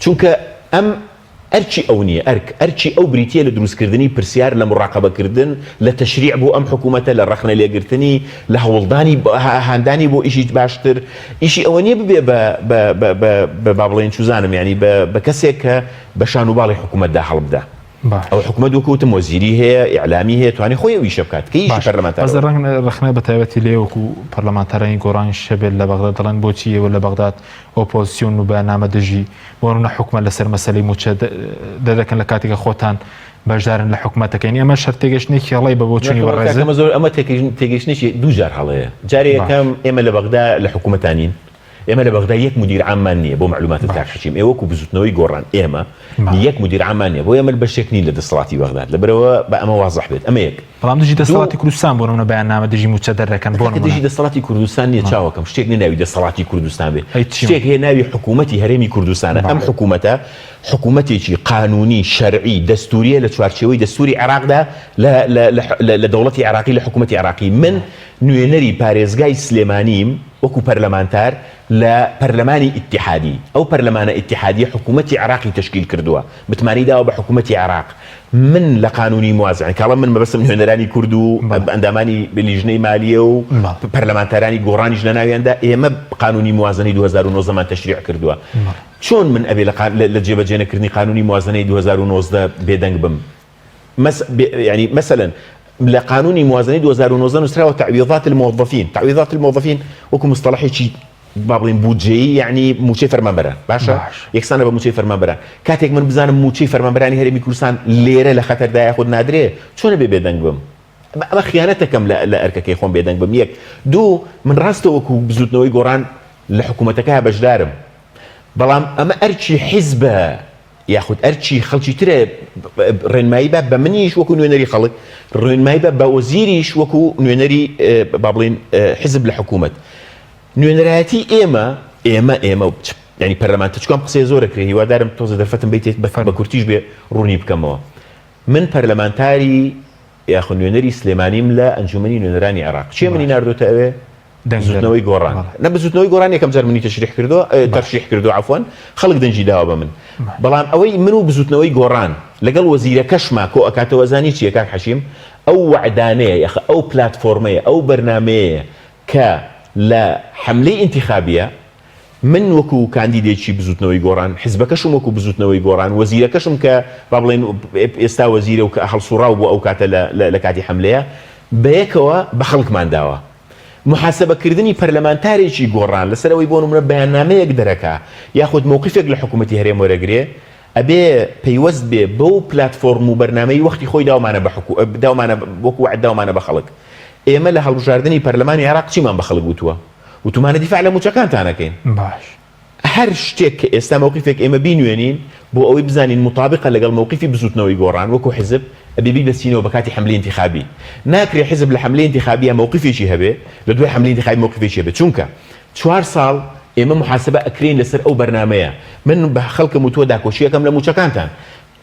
چونکە ئەم ئەرکی ئەو نیە ئەرک ئەرکی ئەو بریتیە لە دروستکردنی پرسیار لە مڕاقەبەکردن لە تەشریع بۆ ئەم حکوومەتە لە ڕەخنە لێگرتنی لە هەوڵدانی هاندانی بۆ ئیشی باشتر ئیشی ئەوە نیە ببێ بە بە بە بە بە با بڵێین چوزانم یانی بە بە کەسێک کە بە شان و باڵی حکوومەتدا هەڵبدا. باش. ئەو حکومەت وەکو وتم وەزیری هەیە، ئیعلامی هەیە، توانی خۆی ئەو ئیشە بکات، کەی ئیشی باش پەرلەمانتار بەس ئەوەیە. ڕەنگ ڕەخنە بە تایبەتی لێ وەکو پەرلەمانتارانی گۆڕانیش هەبێت لە بەغداد دەڵێن بۆچی ئێوە لە بەغداد ئۆپۆزسیۆن و بەیاننامە دژی بۆ نمونە حکومەت لەسەر مەسەلەی مووچە دەردەکەن لە کاتێکە خۆتان بەشدارن لە حکومەتەکە یعنی ئەمەش هەر تێگەشتنێکی هەڵەی بە بۆچوونی نەخێر بەڕێزت. کاکە ئەمە زۆر ئەمە تێگەیشتنێکی دووجار هەڵەیە جارێ باش. یەکەم ئێمە لە بەغدا لە حکومەتا نین ئێمە لە بەغدا یەک مدیر عاممان نییە بۆ مەعلوماتت کاک باش. حەکیم ئێ وەکو بزوتنەوەی گۆڕان ئێمە باش. یەک مدیر عاممان نییە بۆ ئێمە بەشێک نین لە دەسەڵاتی بەغداد لەبەرئەوە با ئەمە وازح بێت ئەمە یەک بەڵام دژی دوو دەسەڵاتی کوردستان بۆ نمونە بەیاننامە دژی مووچە دەردەکەن بۆ کاکە نمونە. دژی دەسەڵاتی کوردستان نییە باش. چاوەکەم شتێک نییە ناوی دەسەڵاتی کوردستان بێ ئەی چی شتێک هەیە ناوی حکوومەتی هەرێمی کوردستانە ئەم باش. حکوومەتە حکوومەتێکی قانوونی شەرعی دەستوورییە لە چوارچێوەی دەستووری عێراقدا لە لە لە لە دەوڵەتی عێراقی لە حکوومەتی عێراقی من نوێنەری پارێزگای سلێمانیم وەکو پەرلەمانتار لە پەرلەمانی ئیتیحادی، ئەو پەرلەمانە ئیتیحادیە حکومەتی عێراقی تەشکیل کردووە، متمانەی داوە بە حکومەتی عێراق، من لە قانونی موازنە، کاڵم من مەبەستم نوێنەرانی کورد و ئەندامانی لیژنەی مالیە و پەرلەمانتارانی گۆڕانیش لەناویاندا، ئێمە قانونی موازنەی 2019 مان تەشریع کردووە، چۆن من ئەبێ لە جێبەجێنەکردنی قانونی موازنەی 2019 بێدەنگ بم؟ مس یعنی مثلا لە قانونی موازنەی 2019 نووسراوە تعویضات الموظفین تعویضات الموظفین وەکو مستەڵەحێکی با بڵێین بودجەیی یعنی موچەی فەرمانبەران باشە یەکسانە بە موچەی فەرمانبەران کاتێک من بزانم موچەی فەرمانبەرانی هەرێمی کوردستان لێرە لە خەتەردایە خود نادرێ چۆنە بێ بێدەنگ بم ئەمە خیانەتەکەم لە ئەرکەکەی خۆم بێدەنگ بم یەک دوو من ڕاستە وەکو بزوتنەوەی گۆڕان لە حکوومەتەکە بەشدارم بەڵام ئەمە ئەرکی حیزبە یاخود ئەرکی خەڵکی ترە ڕێنمایی با بە منیش وەکو نوێنەری خەڵک ڕێنمایی بە بە وەزیریش وەکو نوێنەری با بڵێین حزب لە حکوومەت نوێنەرایەتی ئێمە ئێمە ئێمە ینی پەرلەمان تچکم قسەی زۆرە کرێ هیوادارم تۆزە دەرفەتم بیتێت بە کورتیش بێ ڕوونی بکەمەوە من پەرلەمانتاری یاخود نوێنەری سلێمانیم لە ئەنجومەنی نوێنەرانی عێراق کێ منی ناردۆتە ئەوێ؟ بزوتنەوەی گۆڕان نە بزوتنەوەی گۆڕان یەکەم جار منی تەشریح کردووە تەرشیح کردووە عەفوەن خەڵک دەنگی داوە بە من بەڵام ئەوەی من و بزوتنەوەی گۆڕان لەگەڵ وەزیرەکەشما کۆ ئەکاتەوە زانی چییە کاک حەشیم ئەو وەعدانەیە یاخە ئەو پلاتفۆرمەیە ئەو بەرنامەیە کە لە حەملەی ئینتیخابیە من وەکو کاندیدێکی بزوتنەوەی گۆڕان، حزبەکەشم وەکو بزوتنەوەی گۆڕان، وەزیرەکەشم کە با بڵێین ئێستا وەزیرە و کە هەڵسوڕاو بووە ئەو کاتە لە کاتی حەملەیە، بەیەکەوە بە خەڵکمان داوە. موحاسەبەکردنی پەرلەمانتارێکی گۆڕان لەسەر ئەوەی بۆ نمونە بەیاننامەیەک دەرەکا یاخود مەوقیفێک لە حکومەتی هەرێم وەرەگرێ، ئەبێ پەیوەست بێ بەو پلاتفۆڕم و بەرنامەی وەختی خۆی داومانە بە حکو داومانە وەکو وەعد داومانە بە خەڵک. ئێمە لە هەڵبژاردنی پەرلەمانی عێراق چیمان بە خەڵک وتووە؟ وتومانە دیفاع لە موچەکانتان ئەکەین. باش. هەر شتێک کە ئێستا مەوقیفێک ئێمە بینوێنین بۆ ئەوەی بزانین موتابقە لەگەڵ مەوقیفی بزوتنەوەی گۆڕان وەکو حزب ئەبێ بیبەستینەوە بە کاتی حەملەی ئینتیخابی. ناکرێ حزب لە حەملەی ئینتیخابیا مەوقیفێکی هەبێ لە دوای حەملەی ئینتیخابی مەوقیفێکی هەبێ چونکە چوار ساڵ. ئێمە محاسبە ئەکرێین لەسەر ئەو بەرنامەیە. من بە خەڵکم وتووە داکۆکی ئەکەم لە مووچەکانتان.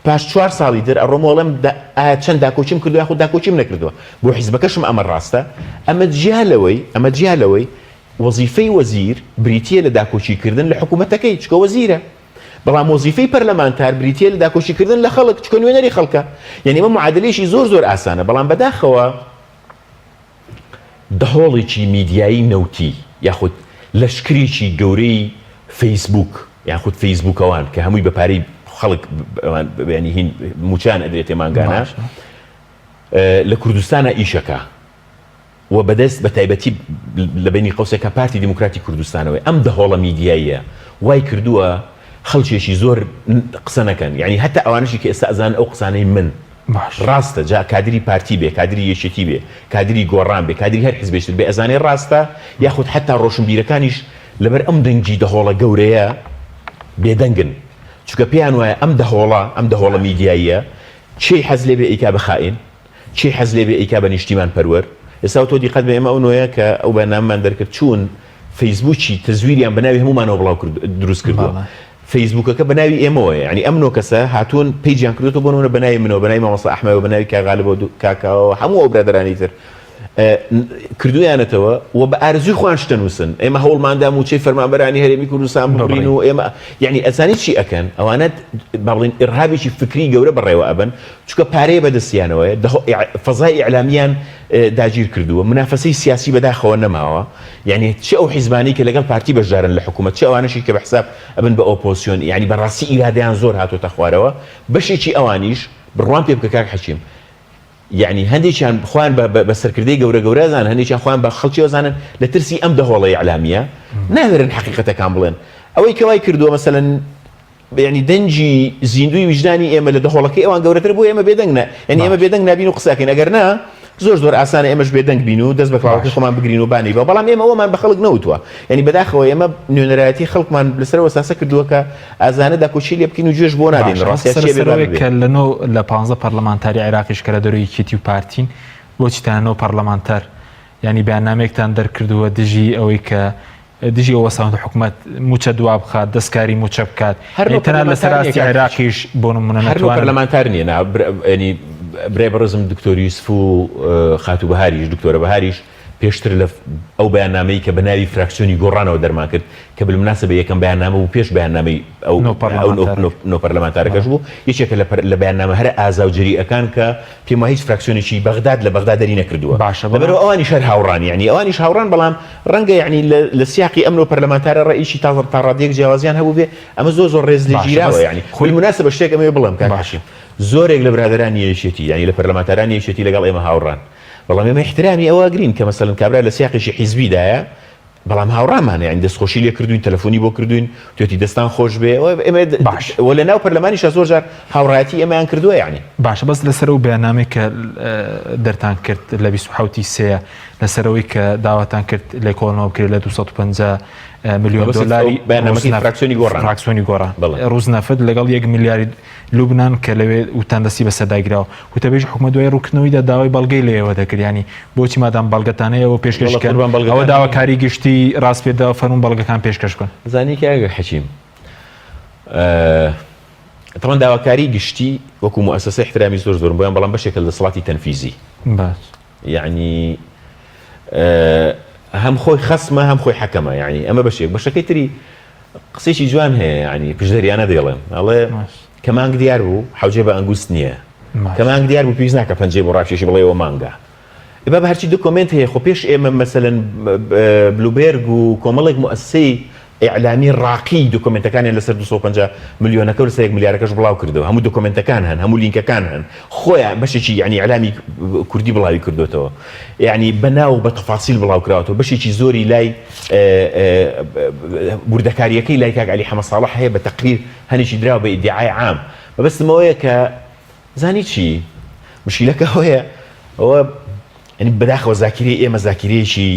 پاش چوار ساڵی تر ئەڕۆمەوە ئەڵێم ئایا چەند داکۆکیم کردووە یاخود داکۆکیم نەکردووە. بۆ حیزبەکەشم ئەمە ڕاستە. ئەمە جیا لەوەی، ئەمە جیا لەوەی وەزیفەی وەزیر بریتییە لە داکۆکیکردن لە حکوومەتەکەی، چونکە وەزیرە. بەڵام وەزیفەی پەرلەمانتار بریتییە لە داکۆکیکردن لە خەڵک، چونکە نوێنەری خەڵکە. یانی ئەمە معادلەیەکی زۆر زۆر ئاسانە، بەڵام بەداخەوە دەهۆڵێکی میدیایی نەوتی یاخود لەشکرێکی گەورەی فەیسبووک یاخود فەیسبووکەوان کە هەمووی بە پارەی خەڵک ینی هین موچان ئەدرێتێ مانگانە لە کوردستانە ئیشەکە و بەدەست بە تایبەتی لە بینی قوسێکە پارتی دیموکراتی کوردستانەوەی ئەم دەهۆڵە میدیاییە وای کردووە خەڵکێکی زۆر قسە نەکەن یعنی هەتا ئەوانەشی کە ئێستا ئەزانن ئەو قسانەی من باش. ڕاستە جا کادری پارتی بێ کادری یەکێتی بێ کادری گۆڕان بێ کادری هەر حزبێکی تر بێ ئەزانێ ڕاستە یاخود حەتا ڕۆشنبیرەکانیش لەبەر ئەم دەنگی دەهۆڵە گەورەیە بێدەنگن چونکە پێیان وایە ئەم دەهۆڵە ئەم دەهۆڵە میدیاییە کێی حەز لێ بێ ئەیکا بە خائین کێی حەز لێ بێ ئەیکا بە نیشتیمان پەروەر ئێستا تۆ دیقەت بە ئێمە ئەو نۆیە کە ئەو بەرنامەمان دەرکرد چوون فەیسبووکی تەزویریان بە ناوی هەموومانەوە بڵاو کرد دروست کردووە فەیسبووکەکە بە ناوی ئێمەوەیە یانی ئەم نۆ کەسە هاتوون page یان کردووەتەوە بۆ نموونە بە ناوی منەوە بە ناوی مامۆستا ئەحمەدەوە بە ناوی کاک غالبەوە کاک کاوەوە هەموو ئەو برادەرانی تر کردویانەتەوە و بە ئارزوی خۆیان شتە نووسن ئێمە هەوڵماندا موچەی فەرمانبەرانی هەرێمی کوردستان ببڕین و ئێمە یعنی ئەزانی چی ئەکەن ئەوانە با بڵێین ئیرهابێکی فکری گەورە بەڕێوە ئەبەن چونکە پارەیە بەدەستیانەوەیە فەزای ئیعلامیان داگیر کردووە منافەسەی سیاسی بەداخەوە نەماوە یعنی چ ئەو حیزبانەی کە لەگەڵ پارتی بەشدارن لە حکوومەت چ ئەوانەشی کە بە حساب ئەبن بە ئۆپۆزسیۆن یعنی بەڕاستی ئیرادەیان زۆر هاتۆتە خوارەوە بەشێکی ئەوانیش بڕوام پێ بکە کاک حەکیم یعنی هەندێکیان خۆیان بە سەرکردەی گەورە گەورە زانن هەندێکیان خۆیان بە خەڵکی ئەزانن لە ترسی ئەم دەهۆڵە ئیعلامیە ناوێرن حەقیقەتەکان بڵێن ئەوەی کە وای کردووە مەسەلەن یعنی دەنگی زیندوی ویژدانی ئێمە لە دەهۆڵەکەی ئەوان گەورەترە بۆ ئێمە بێدەنگ نا یعنی ئێمە بێدەنگ نابین و قسەکەین ئەگەر نا زۆر زۆر ئاسانە ئێمەش بێدەنگ بین و دەست بە کڵاوەکەی خۆمان بگرین و بانی بە بەڵام ئێمە ئەومان بە خەڵک نەوتووە یعنی بەداخەوە ئێمە نوێنەرایەتی خەڵکمان لەسەر وەساسە کردووە کە ئازانە داکۆکی لێ بکەین و گوێش بۆ نادەین ڕاستە چیە بێ با ببێ. کە لە نۆ لە پانزە پەرلەمانتاری عێراقیش کە لە دەرەوەی یەکێتی و پارتین بۆچی تەنها نۆ پەرلەمانتار یانی بەیاننامەیەکتان دەرکردووە دژی ئەوەی کە دژی ئەوە وەستاونەتە حکومەت مووچە دوا بخات دەستکاری مووچە بکات هەر نۆ یانی تەنها لەسەر پەرلەمانتار نییە ئاستی کاک عێراقیش بۆ نموونە هەر نۆ نەتوانن پەرلەمانتار نییە نا یانی برای بەڕێزم دکتۆر یوسف و خاتوو بەهاریش دکتۆرە بەهاریش پێشتر لە ئەو بەیاننامەی کە بە ناوی فراکسیۆنی گۆڕانەوە دەرمان کرد کە بالمناسبە یەکەم بەیاننامە بوو پێش بەیاننامەی ئەو ئەو نۆ پەرلەمانتارەکەش بوو یەکێکە لە لە بەیاننامە هەرە ئازا و جەریئەکان کە پێم وایە هیچ فراکسیۆنێکی بەغداد لە بەغدا دەری نەکردووە باشە لەبەرئەوە ئەوانیش هەر هاوڕان یعنی ئەوانیش هاوڕان بەڵام ڕەنگە یعنی لە سیاقی ئەم نۆ پەرلەمانتارە ڕەئیشی تا تا ڕادەیەک جیاوازیان هەبووبێ ئەمە زۆر زۆر ڕێز لێگیراوە یعنی بالمناسبە شتێک ئەمەوێ بڵێم کاک حەکیم زۆرێک لە برادەرانی یەکێتی یعنی لە پەرلەمانتارانی یەکێتی لەگەڵ ئێمە هاوڕان بەڵام ئێمە ئیحترامی ئەوە ئەگرین کە مەسەلەن کابرا لە سیاقێکی حیزبیدایە بەڵام هاوڕامانە یانی دەستخۆشی لێ کردوین تەلەفۆنی بۆ کردوین توێتی دەستان خۆش بێ ئێمە باش وە لە ناو پەرلەمانیشا زۆر جار هاوڕایەتی ئێمەیان کردووە یانی. باشە بەس لەسەر ئەو بەیاننامەی کە دەرتان کرد لە 27 سێ لەسەر ئەوەی کە داواتان کرد لێکۆڵنەوە بکرێت لە 250 ملیۆن دۆلاری بەیاننامەکەی فراکسیۆنی گۆڕان فراکسیۆنی گۆڕان ڕوزنەفت لەگەڵ یەک ملیاری لوبنان کە لەوێ وتان دەستی بەسەردا گیراوە. وتەبێژی حکومەت دوای ڕوونکردنەوەیدا داوای بەڵگەی لێیەوە دەکرد، یانی بۆچی مادام بەڵگەتان هەیە ئەوە پێشکەش وەڵا بکەن، قوربان ئەوە بەڵگەکان داواکاری گشتی ڕاسپێردراوە فەرموون بەڵگەکان پێشکەش بکەن. زانی کاک حەکیم تەبعەن داواکاری گشتی وەکو موئەسەسە ئیحترامی زۆر زۆرم بۆیان بەڵام بەشێکە لە دەسەڵاتی تەنفیزی. باش. یەعنی هەم خۆی خەسمە هەم خۆی حەکەمە یەعنی ئەمە بەشێک بەشەکەی تری قسەیەکی جوان هەیە یەعنی پشدەریانە دەیڵێم ئەڵێ کە مانگ دیار بوو حەوجێ بە ئەنگوست نییە کە مانگ دیار بوو پێویست ناکە پەنجەی بۆ ڕاکێشی بڵێ ئەوە مانگە بابە هەرچی document هەیە خۆ پێش ئێمە مەسەلەن بلوبێرگ و کۆمەڵێک موئەسسەی ئیعلامی ڕاقی document ەکانیان لەسەر 250 ملیۆنەکە و لەسەر یەک ملیارەکەش بڵاو کردەوە هەموو document ەکان هەن هەموو لینکەکان هەن خۆیان بەشێکی یعنی ئیعلامی کوردی بڵاوی کردوێتەوە یعنی بەناو بە تەفاسیل بڵاو کراوەتەوە بەشێکی زۆری لای وردەکاریەکەی لای کاک علی حەمە ساڵح هەیە بە تەقریر هەنێکی دراوە بە ئیدعای عام مەبەستم ئەوەیە کە زانی چی مشکلەکە ئەوەیە ئەوە یعنی بەداخەوە زاکیرەی ئێمە زاکیرەیەکی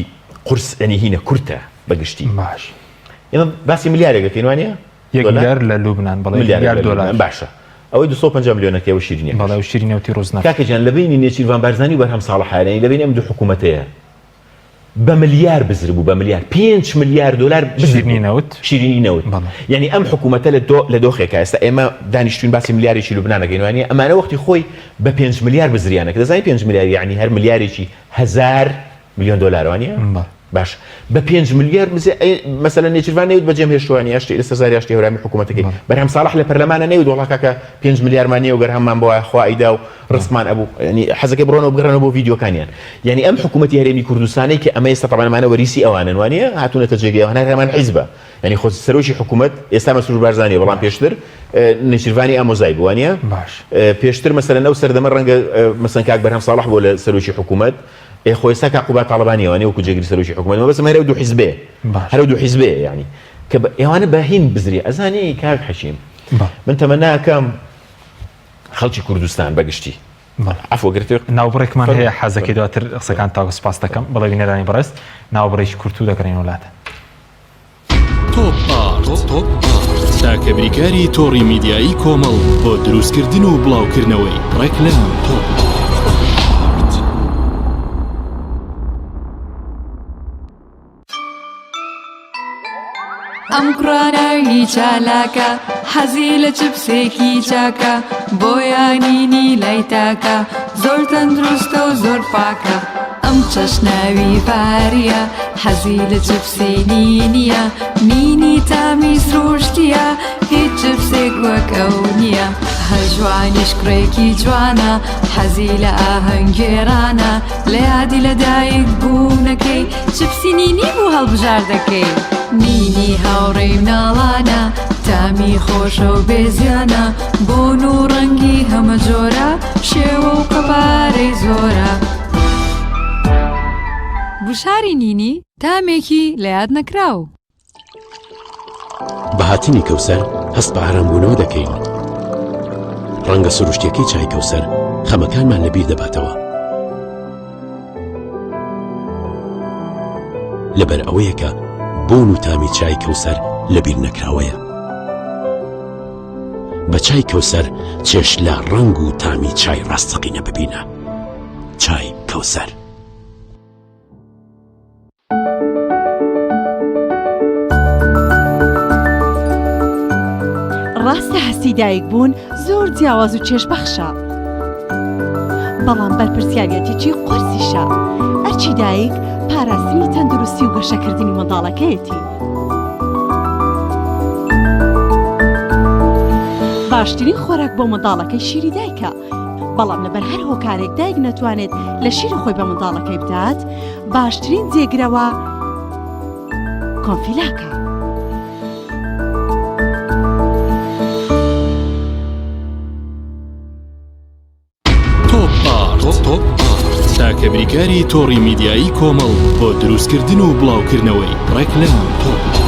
قورس یعنی هینە کورتە بە گشتی باش ئێمە باسی ملیارێک دەکەین وانە یەک ملیار لە لوبناان بەڵێ ملیار دۆلار باشە ئەوەی 250 ملیۆنەکەی ئەوە شیرینیەکەش بەڵێ ئەو شیرینەوتی ڕۆزنەفت کاکە گیان لە بەینی نێچیرڤان بارزانی و بەرهەم ساڵح یانی لە بەینی ئەم دوو حکوومەتەیە. بە ملیار بزر بوو بە ملیار پێنج ملیار دۆلار بزر شیرینی بوو نەوت. شیرینی نەوت بەڵێ. یعنی ئەم حکوومەتە لە دۆ لە دۆخێکە ئێستا ئێمە دانیشتوین باسی ملیارێکی لوبنان ئەکەین وانیە ئەمانە وەختی خۆی بە پێنج ملیار بزریان ئەکرد دەزانی پێنج ملیار یعنی هەر ملیارێکی هەزار ملیۆن دۆلار وانیە بەڵێ. باش بە پێنج ملیار بزێ ئەی مەسەلەن نێچیرڤان نەیوت بەجێم هێشتووە یانی ئاشتی لەسەر زاری ئاشتی هەورامی حکوومەتەکەی بەڵێ. بەرهەم ساڵح لە پەرلەمانە نەیوت وەڵا کاکە پێنج ملیارمان نییە و گەر هەممان بوایە خوا ئەیدا و ڕزقمان ئەبوو یانی حەزەکەی بڕۆنەوە بگەڕێنەوە بۆ ڤیدیۆکانیان یانی ئەم حکوومەتی هەرێمی کوردستانەی کە ئەمە ئێستا تەبعەن ئەمانە وەریسی ئەوانن وانیە هاتوونەتە جێگەی ئەوان هەر هەمان حیزبە یانی خۆ سەرۆکی حکوومەت ئێستا مەسرور بارزانیە بەڵام پێشتر نێچیرڤانی ئامۆزای بوو وانیە باش پێشتر مەسەلەن ئەو سەردەمە ڕەنگە مەسەن کاک بەرهەم ساڵح بووە لە سەرۆکی حکوومەت ئێ خۆ ئێستا کاک قوباد تاڵەبانیە وانیە وەکو جێگری سەرۆکی حکوومەت مەبەستم هەر ئەو دوو حیزبەیە باش هەر ئەو دوو حیزبەیە یانی کە بە ئێوانە بە هین بزری ئەزانی کاک حەکیم من تەمەنا ئەکەم خەڵکی کوردستان بە گشتی عەفو گەر تۆ ناوبڕێکمان هەیە حەزەکەی دواتر قسەکان تاکو سپاس دەکەم بەڵێ بینەرانی بەڕێز ناوبڕێکی کورت و دەگەڕێنەوە لاتان. تۆپ ئارت تاکە بریکاری تۆڕی میدیایی کۆمەڵ بۆ دروستکردن و بڵاوکردنەوەی ڕێکلام. تۆپ ئارت. ئەم کوڕە ناوی چالاکە حەزی لە چپسێکی چاکە بۆیانینی لای تاکە زۆر تەندروستە و زۆر پاکە ئەم چەشناوی باریە حەزی لە چپسی نینیە نینی تامی سروشتیە هیچ چپسێک وەک ئەو نییە هەژوانیش کوڕێکی جوانە حەزی لە ئاهەنگگێڕانە لە یادی لەدایک بوونەکەی چپسی نینی بوو هەڵبژاردەکەی. نینی هاوڕێی مناڵانە تامی خۆشە و بێزیانە بۆن و ڕەنگی هەمە جۆرە شێوە و قەبارەی زۆرە. گوشاری نینی تامێکی لە یاد نەکراو. بە هاتنی کەوسەر هەست بە ئارامبوونەوە دەکەین. ڕەنگە سروشتیەکەی چای کەوسەر خەمەکانمان لەبیر دەباتەوە. لەبەر ئەوەیە کە بۆن و تامی چای کەوسەر لەبیر نەکراوەیە. بە چای کەوسەر چێش لە ڕەنگ و تامی چای ڕاستەقینە ببینە. چای کەوسەر. ڕاستە هەستی دایک بوون زۆر جیاواز و چێژبەخشە بەڵام بەرپرسیارەتێکی قورسیشە ئەرچی دایک پاراستنی تەندروستی و گەشەکردنی منداڵەکەیەتی باشترین خۆراک بۆ منداڵەکەی شیری دایکە بەڵام لەبەر هەر هۆکارێک دایک نەتوانێت لە شیری خۆی بە منداڵەکەی بدات باشترین جێگرەوە کۆنفیلاکە. تۆپ ئارت تاکە بریکاری تۆڕی میدیایی کۆمەڵ بۆ دروستکردن و بڵاوکردنەوەی ڕێکلام. تۆپ ئارت.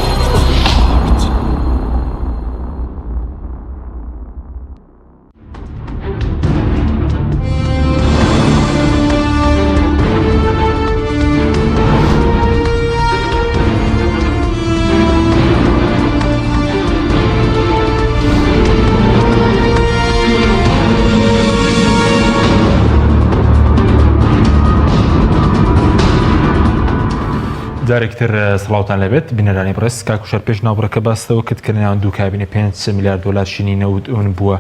جارێکتر سڵاوتان لەبێت بینەرانی بڕێز کاکوشەر پێش ناوبڕەکە باستەوە کرد کە لەناوان دوو کابینە 5 میلیارد دلار شینی نەوت اون بووە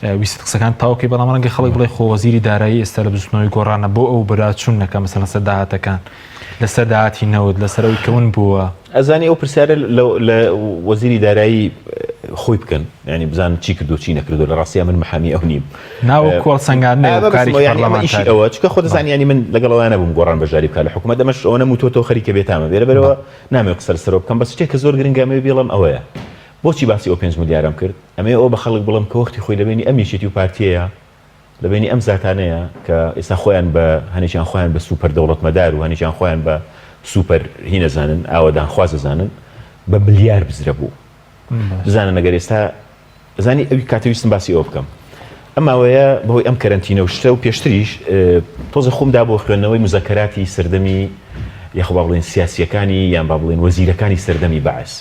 ویست قسەکان تاوکەی بەڵام ڕەنگە خەڵک بڵێ خۆ وەزیری دارایی ئێستا لە بزوتنەوەی گۆڕانە بۆ ئەو برا چون نەکە مەسەلەن لەسەر داهاتەکان لەسەر داهاتی نەوت لەسەر ئەوەی کە ون بووە. ئەزانی ئەو پرسیارە لە وەزیری دارایی خۆی بکەن یعنی بزانن چی کردو چی نەکردو لە ڕاستیا من محامی ئەو نیم. نا وەک هەڵسەنگاندنێک وەک کارێکی پەرلەمانتاری. ئەوە چونکە خۆ دەزانی یعنی من لەگەڵ ئەوە نەبووم گۆڕان بەشداری بکات لە حکوومەت ئەمەش ئەوە نەموتووەتەوە خەریکە بێتامە بێ لەبەرئەوە نامەوێت قسە لەسەرەوە بکەم بەس شتێک کە زۆر گرنگە ئەمەوێ بیڵێم ئەوەیە بۆچی باسی ئەو پێنج ملیارەم کرد؟ ئەمەوێ ئەوە بە خەڵک بڵێم کە وەختی خۆی لە بەینی ئەم یەکێتی و پارتیەیە، لە بەینی ئەم زاتانەیە کە ئێستا خۆیان بە هەنێکیان خۆیان بە سوپەر دەوڵەتمەدار و هەنێکیان خۆیان بە سوپەر هین ئەزانن، ئاوەدانخواز ئەزانن، بە ملیار بزرە بوو. بزانن ئەگەر ئێستا ئەزانی ئەوی کاتە ویستم باسی ئەوە بکەم. ئەم ماوەیە بەهۆی ئەم کەرەنتینە و شتە و پێشتریش تۆزێ خۆم دا بۆ خوێندنەوەی مزەکەراتی سەردەمی یاخۆ با بڵێین سیاسییەکانی یان با بڵێین وەزیرەکانی سەردەمی بەعس